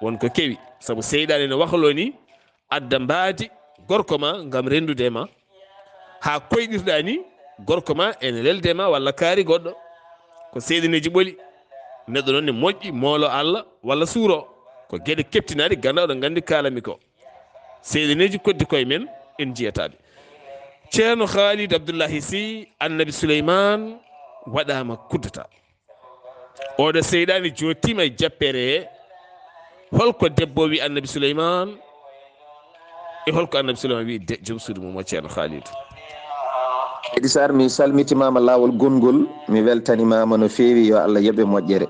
won ko kewi, sabu seyɗaane no wahloo ni, adda mbaadi gorko ma ngam renndude e ma. Haa koyɗirɗaa ni, gorko ma ene lelde e ma walla kaari goɗɗo. Ko seyɗaneeji ɓoli. Neɗɗo noon ne moƴƴi, moolo Allah walla suuro. Ko geɗe keptinaaɗe, ganda oɗon nganndi kaalami ko. Seyɗaneeji koddi koye men, en njiyataaɓe. Ceerno Khalid Abdullahi Sy, Annabi Suleymaan waɗaama kuddata. Oɗo seyɗaani jootiima e jappeere he. Holko debbo wi Annabi Suleymaan? E holko Annabi Suleymaan wi de-, joom suudu mum o Ceerno Khalid? Seydi Saar, mi salmitimaama laawol gonngol, mi weltanimaama no feewi, yo Allah yoɓe moƴƴere.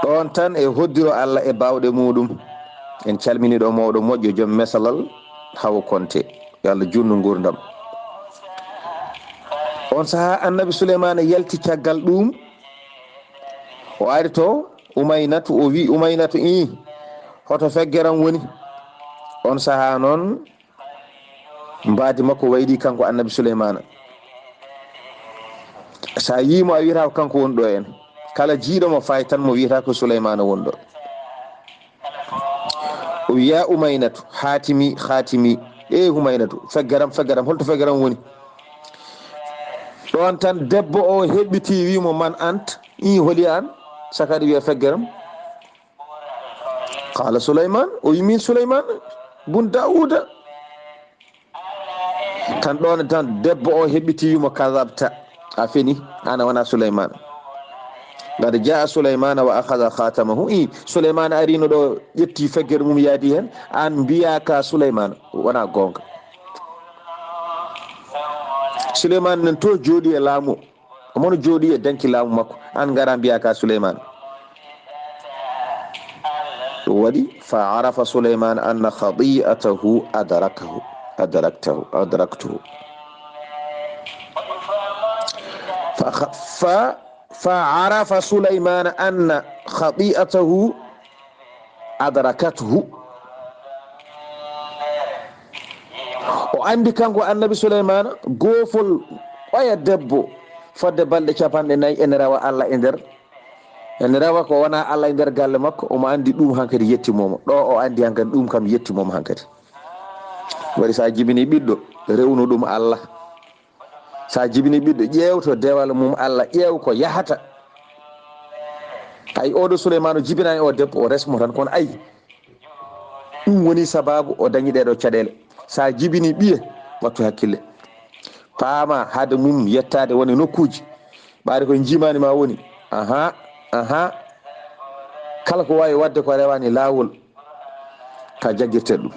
Ɗoon tan e hoddiro Allah e baawɗe muuɗum. En calmini ɗo mawɗo moƴƴo, joom mesalal Hawa Konte. Yo Allah juutnu nguurndam. On sahaa Annabi Suleymaana yalti caggal ɗuum. O ari to Umaynatu, o wi Umaynatu, "Ii, hoto feggeram woni?" On sahaa noon, mbaadi makko wayɗi kanko Annabi Suleymaana. Sa yii mo, a wiyata ko kanko woni ɗo en. Kala jiiɗo mo fayi tan mo wiyata ko Suleymaana woni ɗo. O wi, "Ya Umaynatu, haatimi, haatimi, e Umaynatu, feggeram, feggeram, holto feggeram woni?" Ɗoon tan debbo o heɓɓiti, wi mo, "Man ant?" Ii, holi an? Saka aɗa wiya feggeram. Qala Suleymaan, o wi, "Min Suleymaan bun Daawuda." Tan ɗoon tan debbo o heɓɓiti, wi mo, "Kadabta, a feni, an a wona Suleymaan. Qad jaa Suleymaana wa akhadha khatamahu." Ii, Suleymaana arino ɗo, ƴetti feggere mum, yaadi heen, an mbiya ka Suleymaana, wona goonga. Suleymaana nan to jooɗi e laamu. Omo no jooɗi e danki laamu makko, an ngara mbiya ka Suleymaan. Ɗum waɗi, fa arafa Suleymaan anna khati'atahu adrakahu, adraktahu, adraktuhu. Fa, fa, fa arafa Suleymaan anna khati'atahu adrakathu. O anndi kanko Annabi Suleymaana, goofol oya debbo fodde balɗe capanɗe nayi ene rewa Allah e nder, ene rewa ko wona Allah e nder galle makko, omo anndi ɗum hankadi yettimooma. Ɗo o anndi hankadi ɗum kam yettimooma hankadi. Waɗi sa jibini ɓiɗɗo, rewnu ɗum Allah. Sa jibini ɓiɗɗo, ƴeew to dewal mum Allah, ƴeew ko yahata. Ay, oɗo Suleymaanu jibinaani o debbo, o resmo tan, kono ay, ɗum woni sababu o dañi ɗeɗo caɗeele. Sa jibini ɓiye, wattu hakkille. Paama hade mum yettaade wone nokkuuji. Ɓaade ko jimaani ma woni. Aha, aha. Kala ko waawi waɗde ko rewaani laawol, ka jaggirte ɗum.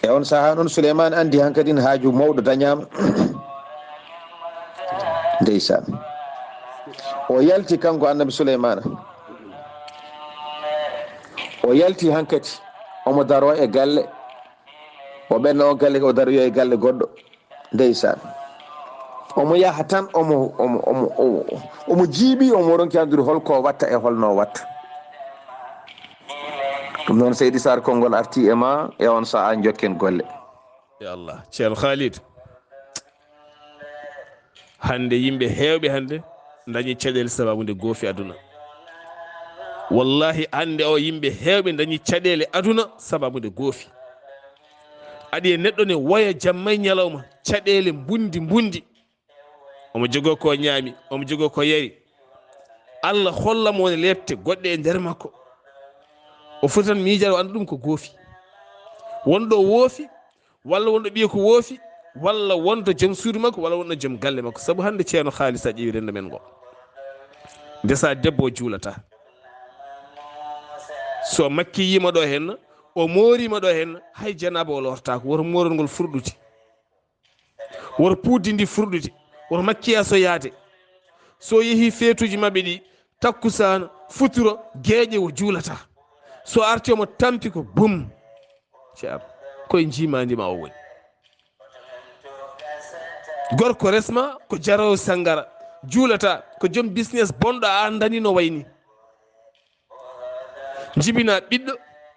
E on sahaa noon, Suleymaan anndi hankadin haaju mawɗo dañaama. Ndeysaan. O yalti kanko Annabi Suleymaana. O yalti hankadi. Omo daro e galle. O ɓenna o galle, o daroyo e galle goɗɗo. Ndeysaan. Omo yaha tan, omo, omo, omo, omo, omo jiiɓi, omo ronki anndude holko watta e holno watta. Ɗum noon, Seydi Saar, konngol arti e ma, e on sahaa njokken golle. Ya Allah. Ceerno Khalid, Hannde yimɓe heewɓe hannde dañi caɗeele sababu nde goofi aduna. Wallahi, hannde o yimɓe heewɓe dañi caɗeele aduna sababu nde goofi. Aɗi e neɗɗo ne woya jamma e ñalawma, caɗeele mbundi mbundi. Omo jogoo ko ñaami, omo jogoo ko yari. Allah holla mo woni leepte goɗɗe e nder makko. O foti tan miijaade, o annda ɗum ko goofi. Wonɗo woofi, walla wonɗo ɓiya ko woofi, walla wonɗo joom suudu makko, walla wonɗo joom galle makko. Sabu hannde Ceerno Haalis a ƴeewi renndo men ngo. Ndesa debbo o juulata. So makki yiima ɗo henna, o mooriima ɗo henna, hay janaaba o lortaako, woto moorol ngol furɗude. Woto puuddi ndi furɗude. Woto makkiya so yaade. So yehi feetuuji maɓɓe ɗi, takkusaan, futuro, geeƴe o juulata. So arti omo tampi ko bum. Ceerno, koye njiimaandi ma o woni. Gorko resma ko jaroowo sanngara. Juulata ko joom business bonɗo a anndani no wayni. Njibina ɓiɗɗo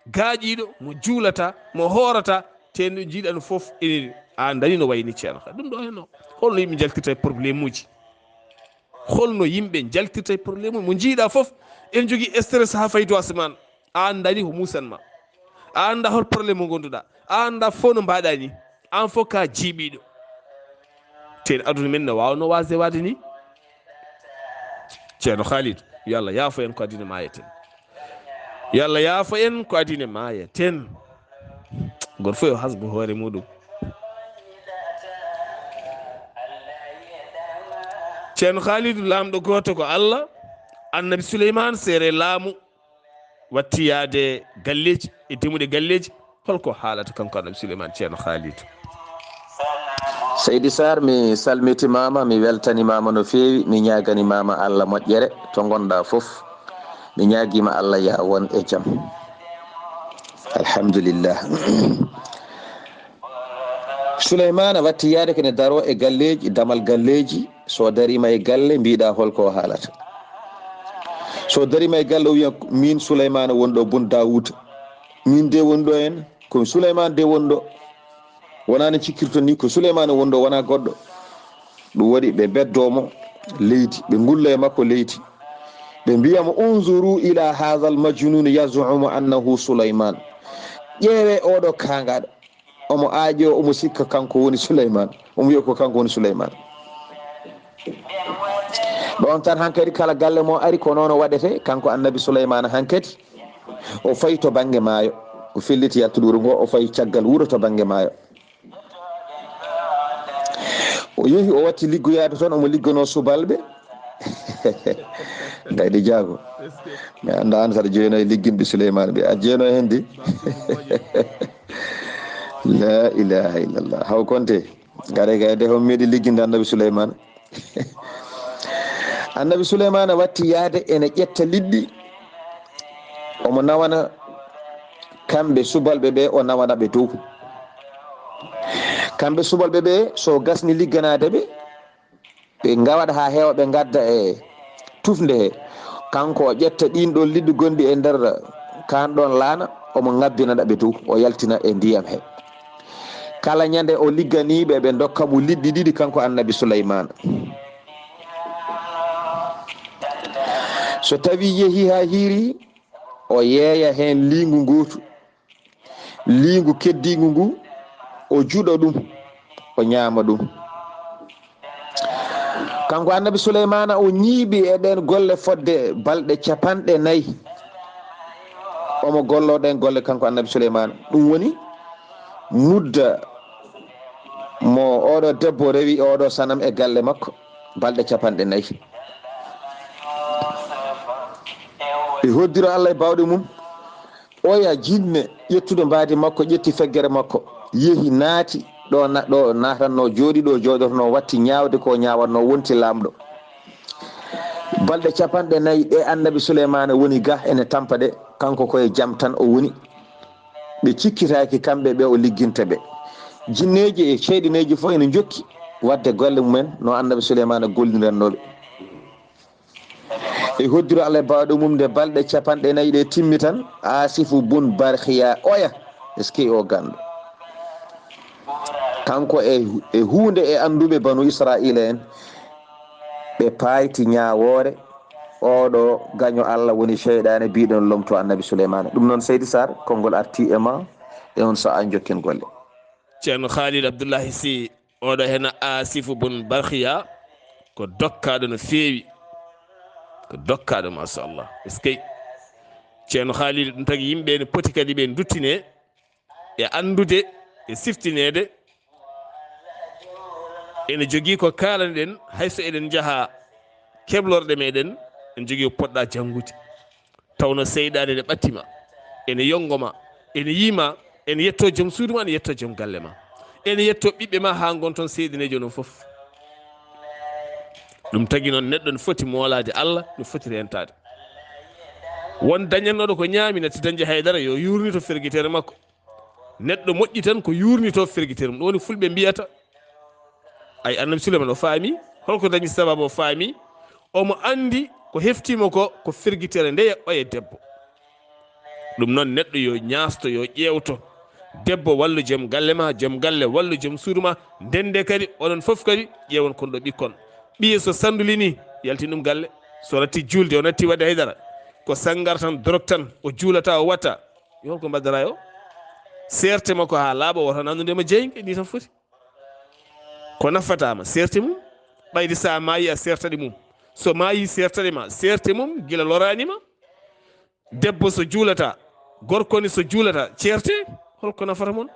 gaaƴiiɗo mo juulata, mo hoorata, te no njiiɗa no fof ene a anndani no wayni Ceerno. Ɗum ɗo henno. Holno yimɓe njaltirta e problème uji? Holno yimɓe njaltirta e problème uji? Mo njiiɗa fof ene jogii stress haa fayi to asamaan. A anndani ko muusan ma. A annda hol problème mo ngonduɗa. A annda fof no mbaɗa ni. An fof ka jiiɓiiɗo. Teen aduna men no waawno waasde waɗde ni. Ceerno Khalid, yo Allah yaafo en ko adine maayeten. Yo Allah yaafo en ko adine maayeten. Gooto fof yo hasbu hoore muɗum. Ceerno Khalid, laamɗo gooto ko Allah, Annabi Suleymaan seere laamu. Watti yaade galleeji e demuɗe galleeji. Holko haalata kanko Annabi Suleymaan, Ceerno Khalid? Seydi Sarr, mi salmitimaama, mi weltanimaama no feewi, mi ñaaganimaama Allah moƴƴere to ngonɗa fof. Mi ñaagiima Allah ya won e jam. Alhamdulillah. Suleymaana watti yaade kene daroo e galleeji, damal galleeji. So dariima e galle, mbiɗa holko o haalata. So dariima e galle, o wiya, "Min Suleymaana woni ɗo, bun Daawuda. Min de woni ɗo en, ko Suleymaana de woni ɗo." Wonaa no cikkirton ni, ko Suleymaana woni ɗo, wonaa goɗɗo. Ɗum waɗi ɓe beddoo mo leydi, ɓe ngulla e makko leydi. Ɓe mbiya mo, "Unzuru ila haazal majnuuni yaz'umu annahu Suleymaan." Ƴeewee oɗo kaangaaɗo. Omo aaƴoo, omo sikka kanko woni Suleymaan. Omo wiya ko kanko woni Suleymaan. Ɗoon tan hankadi kala galle mo ari ko noon o waɗetee, kanko Annabi Suleymaana hankadi. O fayi to bannge maayo. O felliti yaltude wuro ngo, o fayi caggal wuro to bannge maayo. O yehi, o watti liggoyaade toon, omo ligganoo subalɓe. Gayɗe jaago. Mi anndaa aan saɗa jeyno e ligginɓe Suleymaana ɓe. A jeyno heen de? La ilaha illallah. Haw Konte, gare gayde hon meeɗi ligginde Annabi Suleymaana. Annabi Suleymaana watti yaade ene ƴetta liɗɗi. Omo nawana kamɓe subalɓe ɓe, o nawana ɓe dow. Kamɓe subalɓe ɓe, so gasni ligganaade ɓe, ɓe ngawaɗa haa heewa, ɓe ngadda e tufnde he. Kanko o ƴetta ɗiin ɗoon liɗɗi gonɗi e nder kaan ɗoon laana, omo ngabbinana ɓe dow, o yaltina e ndiyam he. Kala ñande o ligganii ɓe, ɓe ndokka mo liɗɗi ɗiɗi, kanko Annabi Suleymaana. So tawii yehii haa hiirii, o yeeya heen liingu ngootu. Liingu keddiingu ngu, o juɗa ɗum, o ñaama ɗum. Kanko Annabi Suleymaana, o ñiiɓi e ɗeen golle fodde balɗe capanɗe nayi. Omo golloo ɗeen golle, kanko Annabi Suleymaana. Ɗum woni mudda mo oɗo debbo rewi oɗo sanam e galle makko, balɗe capanɗe nayi. E hoddiro Allah e baawɗe mum, oya jinne ƴettude mbaadi makko, ƴetti feggere makko, yehi naati ɗo na-, ɗo naatatnoo, jooɗi ɗo jooɗotnoo, watti ñaawde ko ñaawatnoo, wonti laamɗo. Balɗe capanɗe nayi ɗe Annabi Suleymaana woni ga ene tampa ɗe, kanko koye jam tan o woni. Ɓe cikkitaaki kamɓe ɓe o ligginta ɓe. Jinneeji e ceyɗineeji fof ene njokki waɗde golle mumen no Annabi Suleymaana gollirannoo ɓe. E hoddiro Allah e baawɗo mum, nde balɗe capanɗe nayi ɗe timmi tan, Asifu bun Barhiya oya, eskey o ganndo. Kanko e, e huunde e annduɓe Banu Israa'iila en, Ɓe payti ñaawoore, "Oɗo gaño Allah woni seyɗaane biiɗo no lomto Annabi Suleymaana." Ɗum noon, Seydi Sarr, konngol arti e ma, e on sa'a njokken golle. Ceerno Khalid Abdullahi Sy, oɗo hena Asifu bun Barhiya, ko dokkaaɗo no feewi. Ko dokkaaɗo, machallah. Eskey. Ceerno Khalid, ɗum tagi yimɓe ne poti kadi ɓe duttine e anndude e siftineede. Ene jogii ko kaalanoɗen, hay so eɗen njaha keblorɗe meɗen, ene jogii ko poɗɗa janngude. Tawno seyɗaane ene ɓatti ma, ene yonngo ma, ene yii ma, ene yetto joom suudu ma, ene yetto joom galle ma, ene yetto ɓiɓɓe ma, haa ngon toon seyɗineejo onon fof. Ɗum tagi noon, neɗɗo ne foti moolaade Allah, no foti rentaade. Won dañannooɗo ko ñaami, natti dañde hay dara, yo yuurnito fergitere makko. Neɗɗo moƴƴi tan ko yuurnito fergitere mum. Ɗum woni fulɓe mbiyata, ay, Annabi Suleyman o faami, holko dañi sababu o faami, omo anndi ko heftiima ko, ko fergitere ndeya oya debbo. Ɗum noon, neɗɗo yo ñaasto, yo ƴeewto. Debbo, wallu joom galle ma, joom galle, wallu joom suudu ma. Ndende kadi, onon fof kadi, ƴeewon kon ɗo ɓikkon. Ɓiye so sandulini, yaltin ɗum galle. So natti juulde, o natti waɗde haydara. Ko sangar tan, dorog tan, o juulata, o watta. Yo holko mbaddata o? Seerte makko haa laaɓa, wota nannude mo jeynge, ni tan foti. Ko nafata ma, seerte mum. Ɓayde sa maayi, a seertaɗe mum. So maayi, seertaɗe ma. Seerte mum, gila loraani ma. Debbo so juulata, gorko ni so juulata, ceerte, holko nafata mon?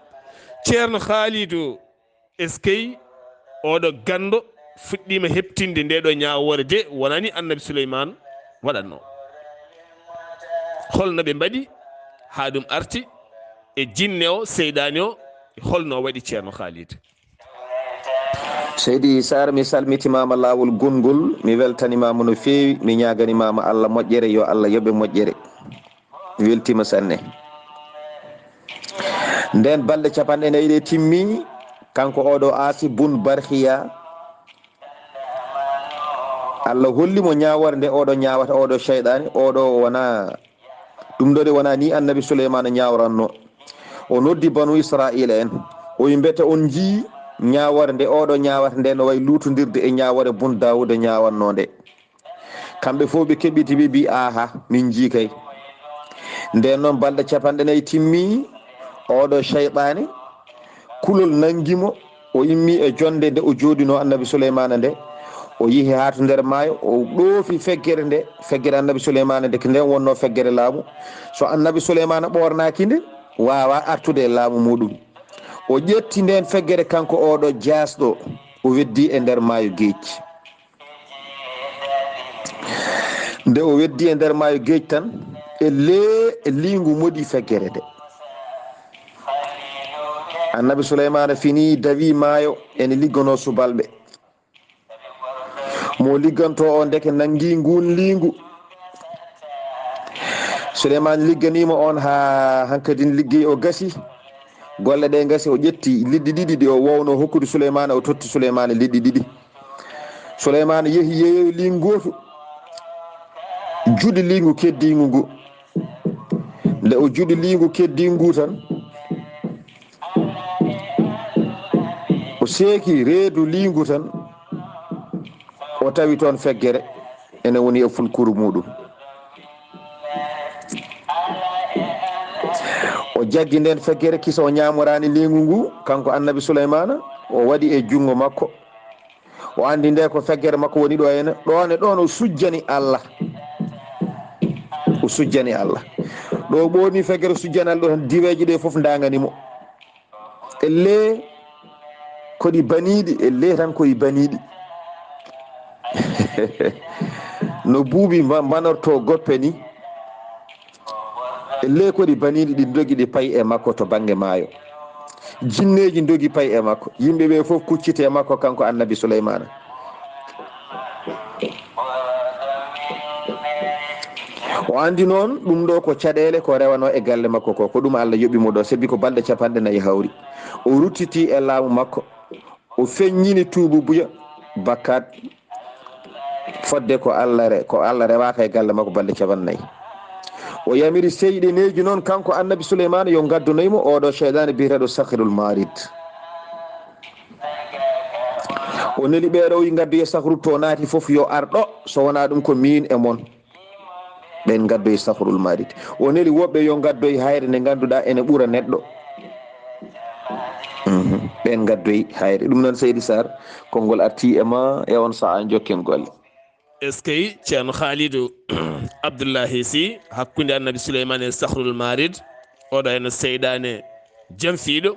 Ceerno Khaalidu, eskey, oɗo ganndo fuɗɗiima heɓtinde nde ɗo ñaawoore de, wonani Annabi Suleymaan waɗatno. Holno ɓe mbaɗi haa ɗum arti e jinne o, seyɗaani o, holno waɗi Ceerno Khalid? Seydi Sarr, mi salmitimaama laawol gonngol, mi weltanimaama no feewi, mi ñaaganimaama Allah moƴƴere, yo Allah yoɓe moƴƴere. Mi weltiima sanne. Nden balɗe capanɗe nayi ɗe timmi, kanko oɗo Aasi bun Barhiya, Allah holli mo ñaawore nde oɗo ñaawata, oɗo seyɗaani, oɗo wona, ɗum ɗo de wona ni Annabi Suleymaana ñaawranno. O noddi banu Israa'iila en. O wi, "Mbete on njii ñaawore nde oɗo ñaawata nde no wayi luutondirde e ñaawore bun Daawuda ñaawannoo nde?" Kamɓe fof ɓe keɓɓiti, ɓe mbi, "Aha, min njii kay." Nden noon balɗe capanɗe nayi timmi, oɗo seyɗaani, kulol nanngi mo, o immi e jonnde nde o jooɗinoo Annabi Suleymaana nde, o yehi haa to nder maayo, o ɗoofi feggere nde, feggere Annabi Suleymaana nde, ko nden wonnoo feggere laamu. So Annabi Suleymaana ɓoornaaki nde, waawaa artude e laamu muuɗum. O ƴetti nden feggere kanko oɗo jaasɗo, o weddi e nder maayo geej. Nde o weddi e nder maayo geej tan, e lee liingu moɗi feggere nde. Annabi Suleymaana fini, dawi maayo, ene ligganoo subalɓe. Mo ligganto o ndeke nanngi nguun liingu. Suleymaana ligganiima on haa hankadin liggey o gasi. Golle ɗe gasi, o ƴetti liɗɗi ɗiɗi ɗi o wowno hokkude Suleymaana, o totti Suleymaana liɗɗi ɗiɗi. Suleymaana yehi yeeyoyi liingu gootu, juɗi liingu keddiingu ngu. Nde o juɗi liingu keddiingu ngu tan, o seeki reedu liingu tan, o tawi toon feggere ene woni e fulkuru muuɗum. O jaggi nden feggere, kisa o ñaamoraani liingu ngu, kanko Annabi Suleymaana, o waɗi e junngo makko. O anndi nde ko feggere makko woni ɗo henne, ɗoon e ɗoon o sujjani Allah. O sujjani Allah. Ɗo o ɓoorni feggere, o sujjani Allah, ɗo tan diweeje ɗe fof ndaangani mo. Ellee, ko ɗi baniiɗi, ellee tan ko ɗi baniiɗi. No buubi mba-, mbanorto goppe ni. Ellee, ko ɗi baniiɗi, ɗi ndogi, ɗi payi e makko to bannge maayo. Jinneeji ndogi payi e makko. Yimɓe ɓe fof kucciti e makko, kanko Annabi Suleymaana. O anndi noon ɗum ɗo ko caɗeele ko rewanoo e galle makko ko, ko ɗum Allah yoɓi mo ɗo, sabi ko balɗe capanɗe nayi hawri. O ruttiti e laamu makko, o feññini tuububuya, bakkaat, fodde ko Allah re-, ko Allah rewaaka e galle makko balɗe capanɗe nayi. O yamiri seyɗineeji noon, kanko Annabi Suleymaana, yo ngaddunoy mo oɗo seyɗaane biyeteeɗo Sakhirul Marid. O neli ɓeeɗo, o wi, "Ngaddoye sahru to naati fof yo ar ɗo, so wonaa ɗum ko miin e mon." Ɓeen ngaddoyi sahrul maaridi. O neli woɓɓe yo ngaddoy hayre nde ngannduɗaa ene ɓura neɗɗo. Mhm. Ɓeen ngaddoyi hayre. Ɗum noon, Seydi Sarr, konngol artii e ma e on sahaa, njokken golle. Eskey, Ceerno Khalidou Abdullahi Sy, hakkunde Annabi Suleymaan e Sahrul Marid, oɗo heen seyɗaane jamfiiɗo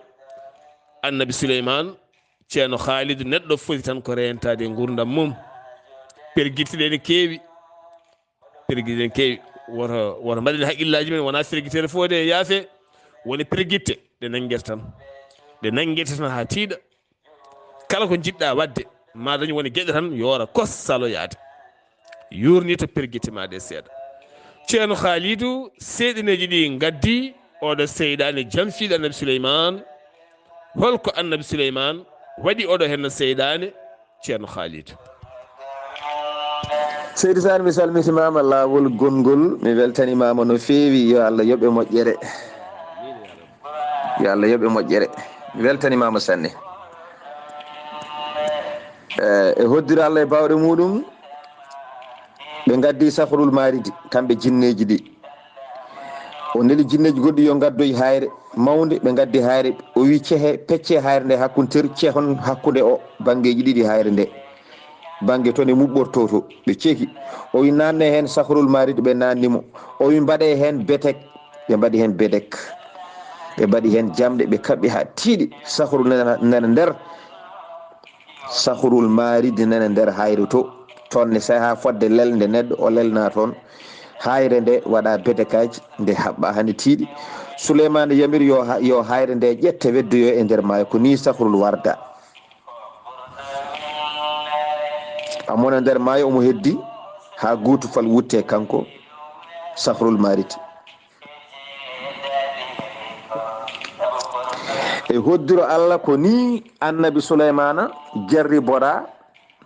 Annabi Suleymaan. Ceerno Khalidou, neɗɗo foti tan ko reentaade e nguurndam mum. Pergitte ɗe ne keewi, pergitte ɗe ne keewi. Woto, woto mbaɗen haqqillaaji men, wonaa pergitteede fof de yaafe, woni pergitte ɗe nanngirta tan, ɗe nanngirta tan haa tiiɗa. Kala ko njiɗɗaa waɗde, ma dañ woni geɗe tan, yoora kos saloyaade. Yuurnito pergitte ma ɗe seeɗa. Ceerno Khalidou, seeɗaneeji ɗi ngaddi oɗo seyɗaane jamfiiɗo Annabi Suleymaan. Hol ko Annabi Suleymaan waɗi oɗo heen seyɗaane, Ceerno Khalidou? Seydi Sarr, mi salmitimaama laawol gonngol, mi weltanimaama no feewi, yo Allah yoɓe moƴƴere. Yo Allah yoɓe moƴƴere. Mi weltanimaama sanne. Eh, e hoddira Allah e baawɗe muɗum, ɓe ngaddi sahrul maaridi, kamɓe jinneeji ɗi. O neli jinneeji goɗɗi yo ngaddoy hayre mawnde, ɓe ngaddi hayre. O wi, "Cehe, pecce hayre nde hakkunde ter-, cehon hakkunde o banngeeji ɗiɗi hayre nde. Bannge toon e muɓɓortoo to." Ɓe ceki. O wi, "Naanne heen sahrul maaridi," ɓe naanni mo. O wi, "Mbaɗe heen betek." Ɓe mbaɗi heen bedek. Ɓe mbaɗi heen jamɗe, ɓe kaɓɓi haa tiiɗi. Sahru nana, nana nder. Sahrul maaridi nana nder hayre to. Toon ne sahaa fodde lelnde neɗɗo, o lelna toon. Hayre nde waɗa bedekaaji, nde haɓɓa haa nde tiiɗi. Suleymaana yamiri yo ha-, yo hayre nde ƴette weddoyo e nder maayo. Ko nii sahrul warda. A mona nder maayo, omo heddi haa guutu fal wutte kanko sahrul maaridi. E hoddiro Allah, ko nii Annabi Suleymaana jarribora,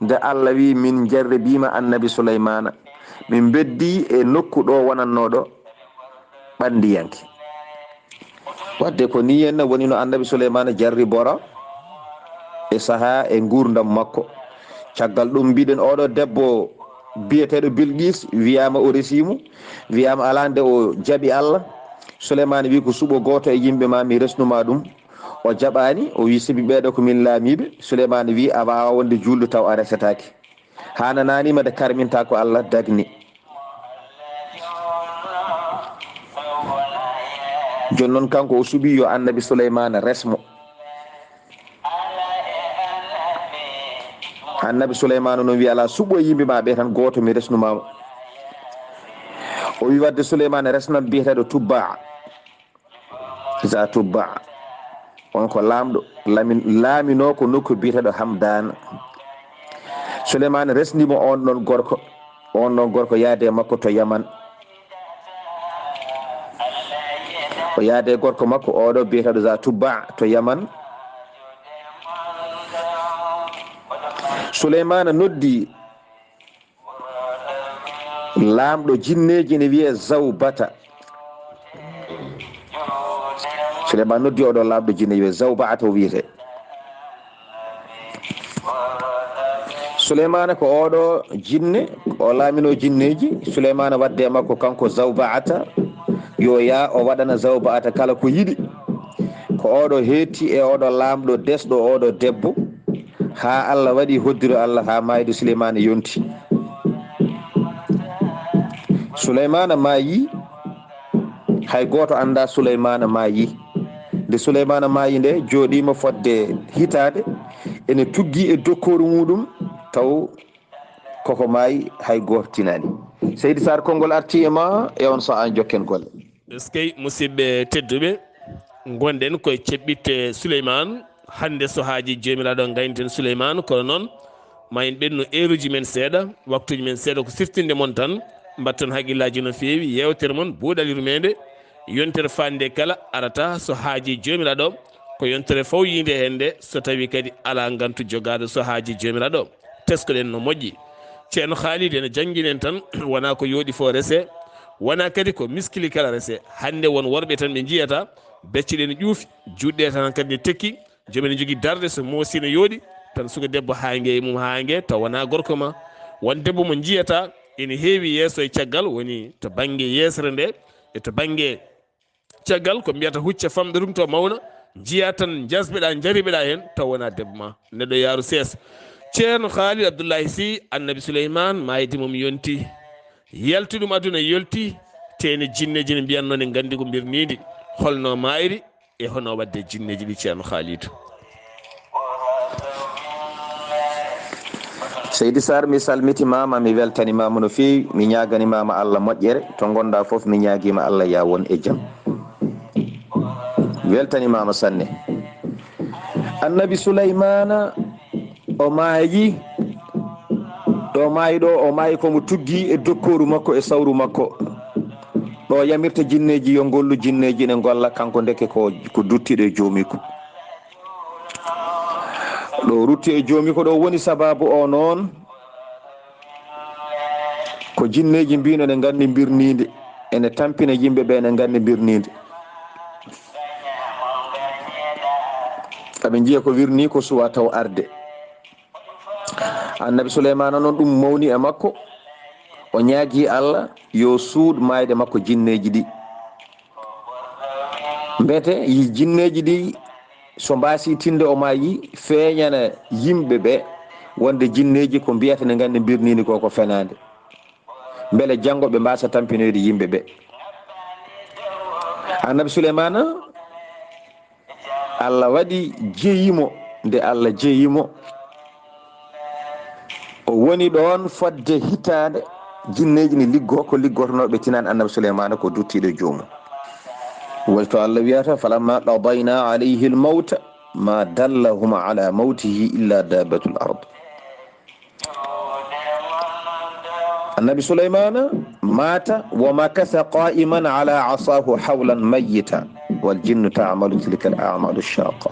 nde Allah wi, "Min jarribiima Annabi Suleymaana, min mbeddi e nokku ɗo wonannoo ɗo ɓanndiyanke." Wadde ko nii henna woni no Annabi Suleymaana jarribora e sahaa e nguurndam makko. Caggal ɗum, mbiɗen, oɗo debbo biyeteeɗo Bilqis wiyaama o resiimo, wiyaama alaa nde o jaɓi Allah. Suleymaana wi, "Ko suɓo gooto e yimɓe ma mi resnuma ɗum." O jaɓaani, o wi, "Sibi ɓeeɗo ko min laamiiɓe." Suleymaana wi, "A waawaa wonde juulɗo taw a resetaake. Haa nanaani ma nde karminta ko Allah dagni." Jooni noon, kanko o suɓi yo Annabi Suleymaana resmo. Annabi Suleymaana noon wi, "Alaa, suɓo e yimɓe ma ɓe tan, gooto mi resnuma mo." O wi, "Wadde Suleymaana, resnan biyeteeɗo Tubbaa." Za Tubbaa. On ko laamɗo, laamin-, laaminoo ko nokku biyeteeɗo Hamdaan. Suleymaana resndi mo on ɗon gorko. On ɗon gorko yaade e makko to Yaman. O yaade e gorko makko oɗo biyeteeɗo Za Tubbaa to Yaman. Suleymaana noddi laamɗo jinneeji ne wiyee Zawbata. Suleymaana noddi oɗo laamɗo jinne wiyee Zawbata o wiyetee. Suleymaana ko oɗo jinne, o laaminoo jinneeji. Suleymaana wadde e makko kanko Zawbata, yo yaa o waɗana Zawbata kala ko yiɗi. Ko oɗo heetti e oɗo laamɗo desɗo oɗo debbo, haa Allah waɗi hoddiro Allah haa maayde Suleymaana yonti. Suleymaana maayi, hay gooto anndaa Suleymaana maayi. Nde Suleymaana maayi nde, jooɗiima fodde hitaande, ene tuggi e dokkooru muuɗum, taw koko maayi hay gooto tinaani. Seydi Sarr, konngol artii e ma, e on sahaa jokken golle. Eskey, musidɓe tedduɓe, ngonɗen koye ceɓɓitte Suleymaan. Hannde so haajii Joomiraaɗo, ngaynten Suleymaan, kono noon, ma en ɓennu eeruuji men seeɗa, waktuuji men seeɗa, ko siftinde mon tan, mbaɗton haqqillaaji no feewi, yeewtere mon, Buuɗal Yurmeende, yontere faande kala arata so haajii Joomiraaɗo, ko yontere fawyiinde heen nde, so tawii kadi alaa ngantu jogaaɗo so haajii Joomiraaɗo. Teskoɗen no moƴƴi. Ceerno Khalid ene jannginen tan, wonaa ko yooɗi fof rese, wonaa kadi ko miskili kala rese. Hannde won worɓe tan ɓe njiyata, becce ɗe ne ƴuufi, juuɗe ɗe tan kadi ne tekki, joom ene jogii darde so moosi ne yooɗi, tan suka debbo haange e mum haange, taw wonaa gorko ma. Won debbo mo njiyata ene heewi yeeso e caggal, woni to bannge yeesere nde e to bannge caggal, ko mbiyata hucca famɗa ɗum to mawna, njiya tan jasbeɗa, njaribeɗa heen, taw wonaa debbo ma. Neɗɗo yaaru sees. Ceerno Khalid Abdoulaye Sy, Annabi Souleymane, maayde mum yonti. Yalti ɗum aduna yolti, teene jinneeji ne mbiyatnoo ne nganndi ko mbirniindi. Holno maayri e hono waɗde jinneeji ɗi, Ceerno Khalid? Seydi Sarr, mi salmitimaama, mi weltanimaama no feewi, mi ñaaganimaama Allah moƴƴere, to ngonɗaa fof mi ñaagiima Allah ya won e jam. Weltanimaama sanne. Annabi Sulaymana o maayi, ɗo maayi ɗo, o maayi ko mo tuggi e dokkooru makko e sawru makko. Ɗo yamirta jinneeji yo ngollu, jinneeji ne ngolla, kanko ndeke ko, ko duttiɗo e joomiiko. Ɗo rutti e joomiiko ɗo woni sababu o noon, ko jinneeji mbino ne nganndi mbirniinde, ene tampina yimɓe ɓe ne nganndi mbirniinde. Aɓe njiya ko wirni ko suwa taw arde. Annabi Suleymana noon ɗum mawni e makko, o ñaagi Allah yo suuɗ maayde makko jinneeji ɗi. Mbete yi jinneeji ɗi so mbaasi tinde o maayi, feeñana yimɓe ɓe wonde jinneeji ko mbiyata ne nganndi mbirniindi ko, ko fenaande. Mbele janngo ɓe mbaasa tampinoyde yimɓe ɓe. Annabi Suleymana, Allah waɗi jeyi mo, nde Allah jeyi mo, o woni ɗoon fodde hitaande, jinneeji ne liggo ko liggotonooɓe tinaani Annabi Suleymana ko duttiiɗo joomum. Woni to Allah wiyata, "Falamma qadayna alayhi al-mawta ma dallahum ala mawtihi illa dabbatul ard." Annabi Sulaymana mata wa makasa qa'iman ala asahu hawlan mayyita wal jinnu ta'malu tilka al a'malu shaqa.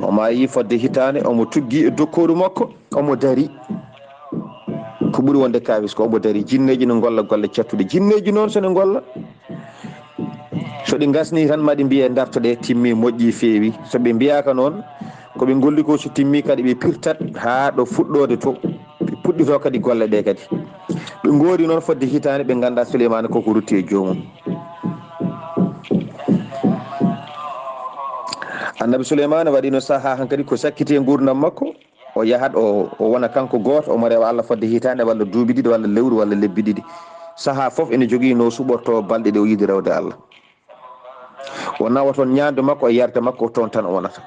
O maayi fodde hitaande, omo tuggi e dokkooru makko, omo dari. Ko ɓuri wonde kawis ko omo dari. Jinneeji no ngolla golle cattuɗe. Jinneeji noon so ne ngolla, so ɗi ngasni tan ma ɗi mbiye dartoɗe, timmi, moƴƴi, feewi. So ɓe mbiyaaka noon, ko ɓe ngolli ko so timmi kadi ɓe pirtat haa ɗo fuɗɗoode to. Ɓe puɗɗito kadi golle ɗe kadi. Ɓe ngoori noon fodde hitaande, ɓe ngannda Suleymaana koko rutti e joomum. Annabi Suleymaana waɗino sahaa hankadi ko sakkiti e nguurndam makko. O yahat, o, o wona kanko gooto, omo rewa Allah fodde hitaande walla duuɓi ɗiɗi walla lewru walla lebbi ɗiɗi. Sahaa fof ene jogii no suɓortoo balɗe ɗe o yiɗi rewde Allah. O nawa toon ñaamdu makko e yarte makko, toon tan o wonata.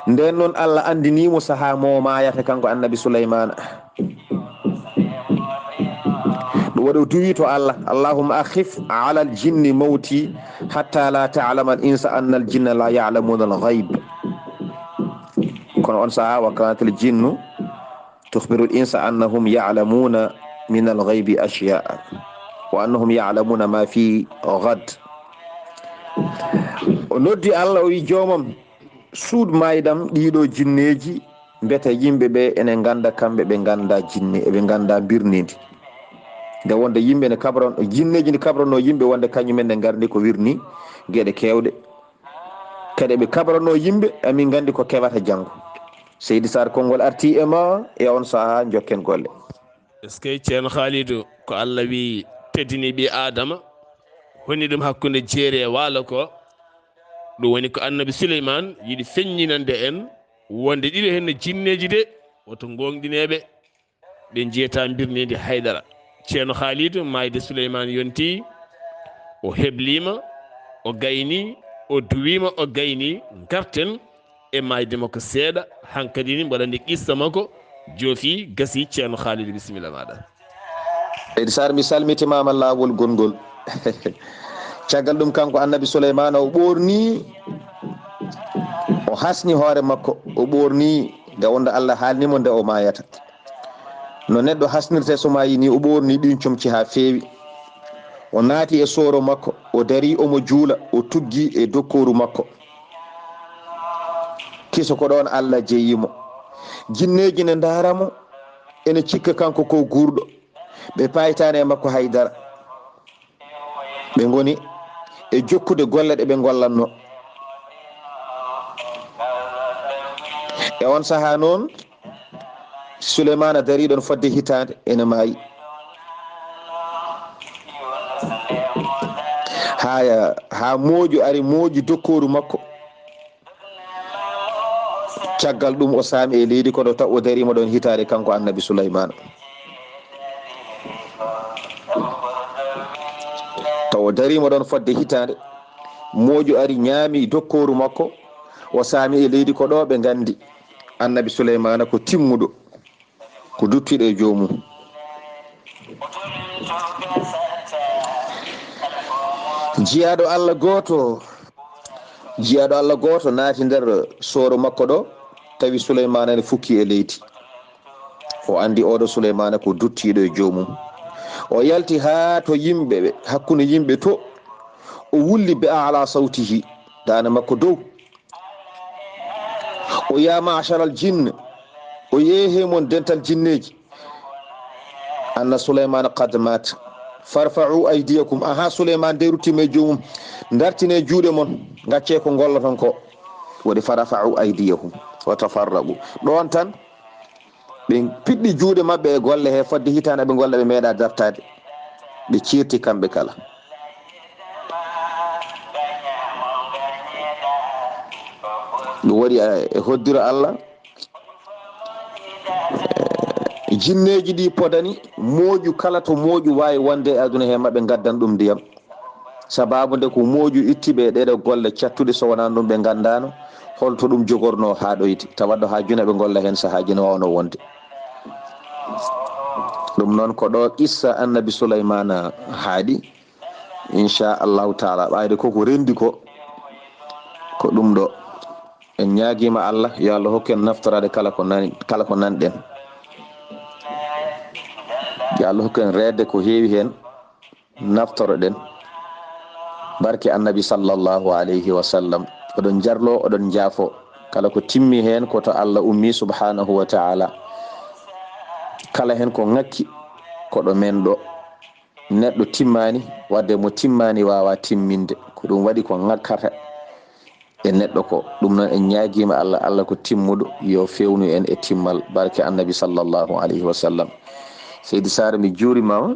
Ndeen noon Allah anndinii mo sahaa mo maayata kanko Annabi Suleymaana. Ɗum waɗi o duwii to Allah, "Allahumma akhif ala al-jinni mawti hatta la ta'lama al-insa anna al-jinna la ya'lamuna al-ghayb." Kono on sahaa, "Wa kanat al-jinnu tukhbiru al-insa annahum ya'lamuna min al-ghaybi ashya'a wa annahum ya'lamuna ma fi ghad." O noddi Allah, o wi, "Joomam, suuɗ maaydam ɗiɗo jinneeji, mbete yimɓe ɓe ene ngannda kamɓe, ɓe ngannda jinne, ɓe ngannda mbirniindi." Nde wonde yimɓe ne kabran-, jinneeji ne kabrano yimɓe wonde kañumen ne ngardi ko wirni geɗe keewɗe. Kadi ɓe kabrano yimɓe, amin nganndi ko kewata janngo. Seydi Sarr, konngol arti e ma e on sahaa, njokken golle. Est-ce que Ceerno Khalidou, ko Allah wi teddini ɓii Aadama, honni ɗum hakkunde jeeri e waalo ko, ɗum woni ko Annabi Suleymaan yiɗi feññinande en wonde ɗiɗo heen no jinneeji de, woto ngoongɗineeɓe, ɓe njiyata mbirniindi haydara. Ceerno Khalidou, maayde Suleymaan yonti, o hebliima, o gayni, o duwiima, o gayni, ngarten e maayde makko seeɗa, hankadi ni mboɗo anndi qissa makko joofi, gasi. Ceerno Khalidou, bisimilla maaɗa. Seydi Sarr, mi salmitimaama laawol gonngol. Caggal ɗum, kanko Annabi Suleymaana, o ɓoorni, o hasni hoore makko, o ɓoorni nde wonde Allah haalni mo nde o maayata. No neɗɗo hasnirta so maayi ni, o ɓoorni ɗin comci haa feewi. O naati e sooro makko, o dari, omo juula, o tuggi e dokkooru makko. Kiso ko ɗoon Allah jeyi mo. Jinneeji ne ndaara mo, ene cikka kanko ko guurɗo. Ɓe paaytaani e makko hay dara. Ɓe ngoni e jokkude golle ɗe ɓe ngollanno. E on sahaa noon, Suleymaana darii ɗoon fodde hitaande, ene maayi. Haya, haa mooƴu ari, mooƴi dokkooru makko. Caggal ɗum, o saami e leydi kono, taw o dariima ɗoon hitaande, kanko Annabi Suleymaana. Taw o dariima ɗoon fodde hitaande, mooƴu ari, ñaami dokkooru makko, o saami e leydi. Ko ɗo ɓe nganndi Annabi Suleymaana ko timmuɗo, ko duttiiɗo e joomum. Jiyaaɗo Allah gooto, jiyaaɗo Allah gooto naati nder sooro makko ɗo, tawi Suleymaana ne fukkii e leydi. O anndi oɗo Suleymaana ko duttiiɗo e joomum. O yalti haa to yimɓe ɓe, hakkunde yimɓe to, o wulli bi a'la sawtihi, daande makko dow. O, "Ya ma'sharal jinn," o, "Eehe mon dental jinneeji, anna Suleymaana qad maat, farfa'u aydiyakum." Aha, Suleymaana de ruttiima e joomum, ndartine juuɗe mon, ngaccee ko ngolloton ko. Waɗi farafa'u aydiyahum wa tafarraqu. Ɗoon tan, ɓe piɗɗi juuɗe maɓɓe e golle he, fodde hitaande ɓe golla, ɓe meeɗa dartaade. Ɓe ceerti kamɓe kala. Ɗum waɗi, eh, e hoddiro Allah, eh, jinneeji ɗi podani mooƴu kala to mooƴu waawi wonde e aduna he, maɓɓe ngaddan ɗum ndiyam. Sababu nde ko mooƴu itti ɓe e ɗeɗo golle cattuɗe, so wonaa ɗum ɓe nganndaano holto ɗum jogornoo haaɗoyde, tawa ɗo haa juna ɓe ngolla heen sahaaji no waawno wonde. Ɗum noon ko ɗo qissa Annabi Sulaymaana haaɗi. Inchallahu taala, ɓayde koko renndi ko, ko ɗum ɗo. En ñaagiima Allah, yo Allah hokku en naftoraade kala ko nani, kala ko nanɗen. Yo Allah hokku en reedde ko heewi heen, naftoroɗen. Barke Annabi sallallahu alayhi wa sallam. Oɗon jarlo, oɗon njaafo. Kala ko timmi heen ko to Allah ummi subhanahu wa taala. Kala heen ko ŋakki, ko ɗo men ɗo. Neɗɗo timmaani, wadde mo timmaani waawaa timminde. Ko ɗum waɗi ko ŋakkata e neɗɗo ko. Ɗum noon en ñaagiima Allah, Allah ko timmuɗo, yo feewnu en e timmal, barke Annabi sallallahu alayhi wa sallam. Seydi Saare, mi juurimaama,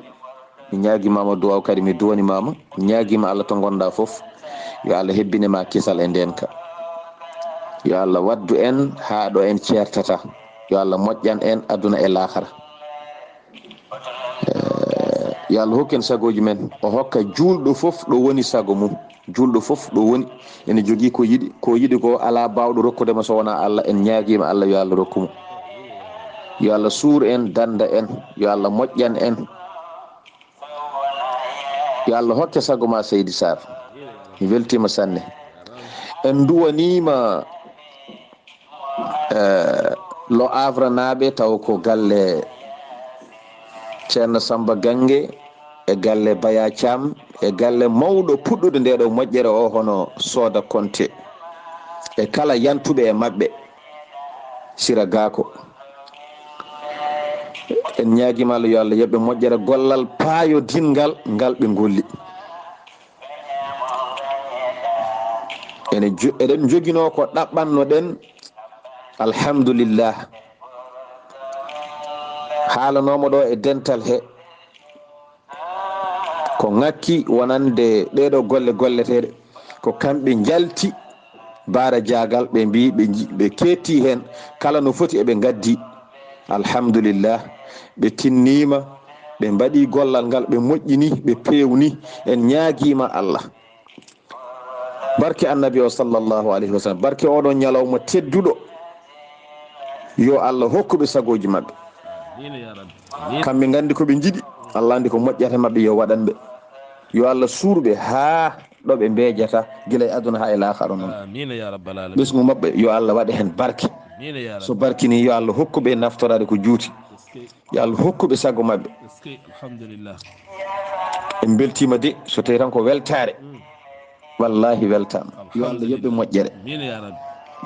mi ñaagimaama duwaaw, kadi mi duwanimaama, mi ñaagiima Allah to ngonɗaa fof, yo Allah hebbine ma kisal e ndeenka. Yo Allah waddu en haa ɗo en ceertata. Yo Allah moƴƴan en aduna e laakara. Eh, yo Allah hokku en sagooji men. O hokka juulɗo fof ɗo woni sago mum. Juulɗo fof ɗo woni ene jogii ko yiɗi, ko yiɗi ko alaa baawɗo rokkude mo so wonaa Allah. En ñaagiima Allah, yo Allah rokku mo. Yo Allah suur en, dannda en, yo Allah moƴƴan en. Yo Allah hokke sago ma, Seydi Sarr. Mi weltiima sanne. En nduwaniima, eh, Lo Havre naaɓe, taw ko galle Ceerno Samba Gange, e galle Baya Thiam, e galle mawɗo puɗɗude nde ɗo moƴƴere o, hono Soda Konte, e kala yantuɓe e maɓɓe, Sira Gako. En ñaagiima Allah, yo Allah yoɓ ɓe moƴƴere gollal paayodinngal ngal ɓe ngolli. Ene jo-, eɗen njoginoo ko ɗaɓɓannoɗen, alhamdulillah. Haalanoomo ɗo e dental he, ko ŋakki wonande ɗeɗo golle golleteeɗe, ko kamɓe njalti Baara Jaagal, ɓe mbi ɓe nji-, ɓe keetti heen, kala no foti eɓe ngaddi. Alhamdulillah, ɓe tinniima, ɓe mbaɗi gollal ngal, ɓe moƴƴini, ɓe peewni. En ñaagiima Allah. Barke Annabi o sallallahu alayhi wa sallam, barke oɗon ñalawma tedduɗo, yo Allah hokku ɓe sagooji maɓɓe. Amiin ya Rabbi. Amiin. Kamɓe nganndi ko ɓe njiɗi, Allah anndi ko moƴƴata maɓɓe, yo waɗan ɓe. Yo Allah suur ɓe haa ɗo ɓe mbeejata, gila e aduna haa e laakara noon. Amiin ya Rabbal Alamin. Ɓesngu maɓɓe, yo Allah waɗe heen barke. Amiin ya Rabbi. So barkini, yo Allah hokku ɓe naftoraade ko juuti. Eskey. Yo Allah hokku ɓe sago maɓɓe. Eskey, alhamdulillah. En mbeltiima de, so tawii tan ko weltaare. Mm. Wallahi weltaama. Yo Allah yoɓ ɓe moƴƴere. Amiin ya Rabbi.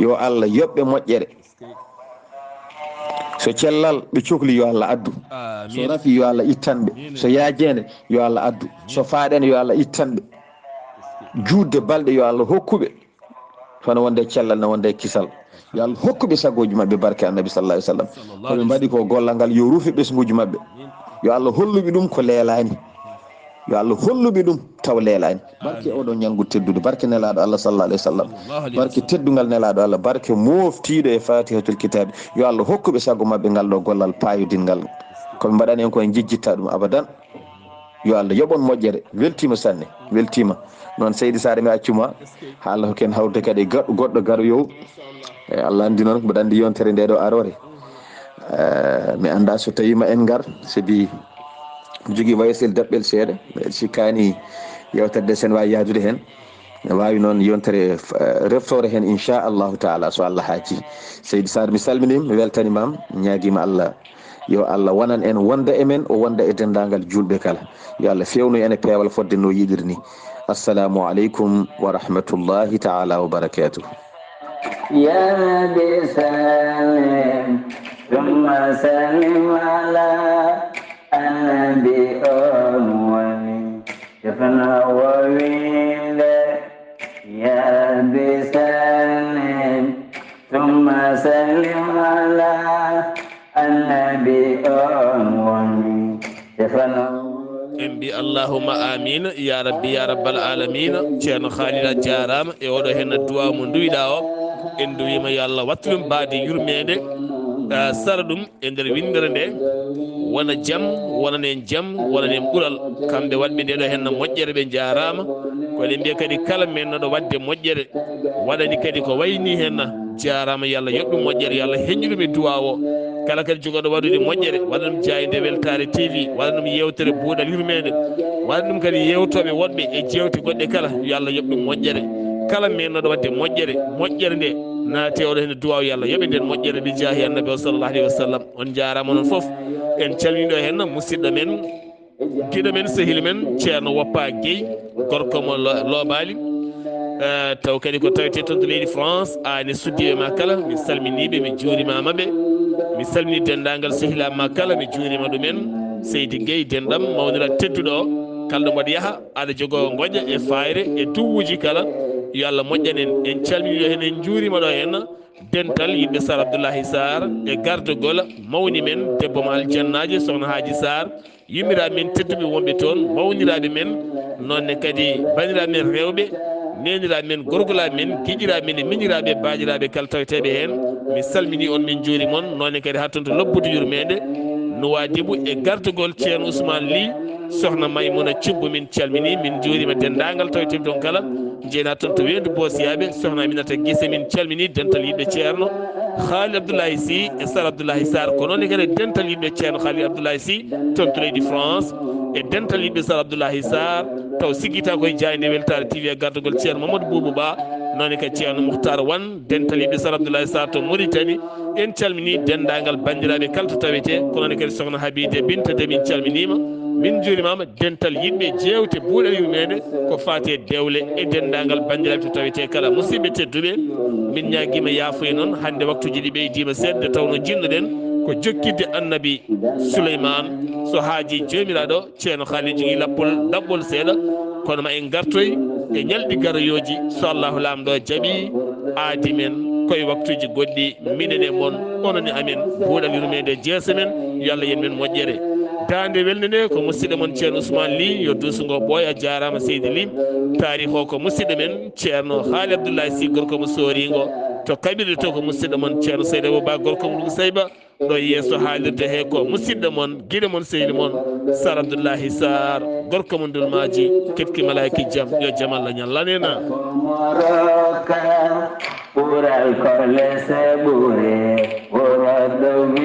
Yo Allah yoɓ ɓe moƴƴere. Eskey. So cellal ɓe cokli, yo Allah addu. Amiin. So rafi, yo Allah ittan ɓe. Amiin. So yaajeende, yo Allah addu. So faaɗeende, yo Allah ittan ɓe. Eskey. Juutde balɗe, yo Allah hokku ɓe. Kono wonde cellal, no wonde kisal. Yo Allah hokku ɓe sagooji maɓɓe barke Annabi sallallahu alaihi wasallam. Ko ɓe mbaɗi ko gollal ngal yo rufe ɓesnguuji maɓɓe. Yo Allah hollu ɓe ɗum ko leelaani. Yo Allah hollu ɓe ɗum taw leelaani. Barke oɗo ñanngu teddude, barke Nelaaɗo Allah sallallahu alaihi wasallam. Barke teddungal Nelaaɗo Allah, barke mooftiiɗo e Fatihatul Kitabi. Yo Allah hokku ɓe sago maɓɓe ngal ɗo gollal paayodinngal. Ko ɓe mbaɗani en ko en jejjitta ɗum abadan. Yo Allah yoɓon moƴƴere. Weltiima sanne, weltiima. Noon Seydi Saare mi accuma. Haa Allah hokku en hawrude kadi e gaɗ-, goɗɗo garoyowo. E Allah anndi noon, mboɗo anndi yontere nde ɗo aroore. Eh, mi annda so tawi ma en ngar, sabi mi jogii wayesel daɓɓel seeɗa. Mbeɗa sikkaani yewtere nde sen waawi yahdude heen. Ne waawi noon yontere, eh, reftoore heen, inchallahu taala, so Allah haaji. Seydi Sarr, mi salminiima, mi weltaniima, mi ñaagiima Allah. Yo Allah wonan en wonda e men, o wonda e denndaangal juulɓe kala. Yo Allah fewnu en e peewal fodde no yiɗiri ni. Assalamu aleykum wa rahmatullahi taala wa barakatuh. يا رب سلم ثم سلم على النبي أول. Defna wawinde, ya Rabbi sallim, thumma sallim ala annabi on woni. Defna. En mbi allahumma amin, ya rabbi, ya rabbal alamina. Ceerno Khalil, a jaaraama e oɗo henna duwa mo nduwiɗa o. En nduwima yo Allah wattu ɗum baade yurmeende, ah, sara ɗum e nder winndere nde, wona jam, wonanen jam, wonanen ɓural. Kamɓe waɗɓe nde ɗo henna moƴƴere, ɓe njaaraama. Ko eɗen mbiya kadi kala mennoɗo waɗde moƴƴere, waɗani kadi ko wayni henna, jaaraama, yo Allah yoɓ ɗum moƴƴere, yo Allah heññu ɗum e duwaaw o. Kala kadi jogooɗo waɗude moƴƴere, waɗa ɗum jaaynde Weltaare T V, waɗa ɗum yeewtere buuɗal yurmeende, waɗa ɗum kadi yeewtooɓe woɗɓe e jeewte goɗɗe kala, yo Allah yoɓ ɗum moƴƴere. Kala mennoɗo waɗde moƴƴere, moƴƴere nde naate oɗo heen duwaaw, yo Allah yoɓe nden moƴƴere, bi jaahi annabi o sallallahu alayhi wa sallam. On njaaraama onon fof. En calmini ɗo heen musidɗo men, giɗo men, sehil men, Ceerno Woppa Guèye, gorko mo Lo-, Loobaali. Eh, taw kadi ko tawetee toon to leydi France, aan e suddiiɓe ma kala, mi salminiiɓe, mi juurimaama ɓe. Mi salmini denndaangal sehilaaɓe ma kala, mi juuriima ɗumen. Seydi Guèye, denɗam, mawnira tedduɗo o, kala ɗo mbaɗa yaha, aɗa jogoo ngoƴa e faayre e duwuuji kala. Yo Allah moƴƴan en. En calmini ɗo heen, en njuuriima ɗo heen. Dental yiɗɓe Sar Abdoulahi Sarr e gardagol mawni men, debbo mo aljannaaji, Sokhna Haaji Sarr, yummiraaɓe men tedduɓe wonɓe toon, mawniraaɓe men, noon ne kadi baniraaɓe men rewɓe, neeniraaɓe men, gorgolaaɓe men, giƴiraaɓe men e miñiraaɓe, baaɗiraaɓe kala taweteeɓe heen. Mi salminii on, min njuuriima on, noon ne kadi haa toon to Lobbudu Yurmeende, Nuwaadibu e gardagol Ceerno Ousmane Ly, Sokhna Maymuna Cubbu, min calminii, min njuuriima denndaangal taweteeɓe toon kala. Njeynaa toon to Weendu Boosiyaaɓe, Sokhna Aminata Gise, min calminii dental yiɗɓe Ceerno Khalil Abdoulahi Sy e Sar Abdoulahi Sarr, ko noon ne kadi dental yiɗɓe Ceerno Khalil Abdoulahi Sy toon to leydi France, e dental yiɗɓe Sar Abdoulahi Sarr, taw siggita koye jaaynde Weltaare T V e gardagol Ceerno Mamadou Boubou Ba, noon ne kadi Ceerno Mouhtar Wan, dental yiɗɓe Sar Abdoulahi Sarr to Mauritanie. En calminii denndaangal banndiraaɓe kala to tawetee, ko noon ne kadi Sokhna Habide Binta De, min calminiima, min njuurimaama. Dental yiɗɓe jeewte buuɗal yurmeende ko faati e dewle e denndaangal banndiraaɓe to tawetee kala. Musidɓe tedduɓe, min ñaagiima yaafuya noon, hannde waktuuji ɗi ɓeydiima seeɗa, nde tawnoo njiɗno-ɗen ko jokkitde Annabi Suleymaan, so haajii Joomiraaɗo, Ceerno Khalil jogii lappol daɓɓol seeɗa, kono ma en ngartoy e ñalɗi garoyooji, so Allahu Laamɗo jaɓii, aadi men koye waktuuji goɗɗi. Minen e mon, onon e amen, buuɗal yurmeende jeese men, yo Allah yen men moƴƴere. Daande welnde nde ko musidɗo mon Ceerno Ousmane Ly, yo duusu ngo ɓooy, a jaaraama seydi Ly. Taarikh o ko musidɗo men Ceerno Haali Abdoulaye Sy, gorko mo Sooringo, to kaɓirɗe to ko musidɗo mon Ceerno Seydi Abou Ba, gorko mo Ɗum Seyba. Ɗo yeeso haalirde he ko musidɗo mon, giɗo mon, sehil mon, Sar Abdoulahi Sarr, gorko mo Ndulmaaji, keɓki malaaki jam, yo jam Allah ñallan en. Ɓural ko lese ɓure, wuro ɗum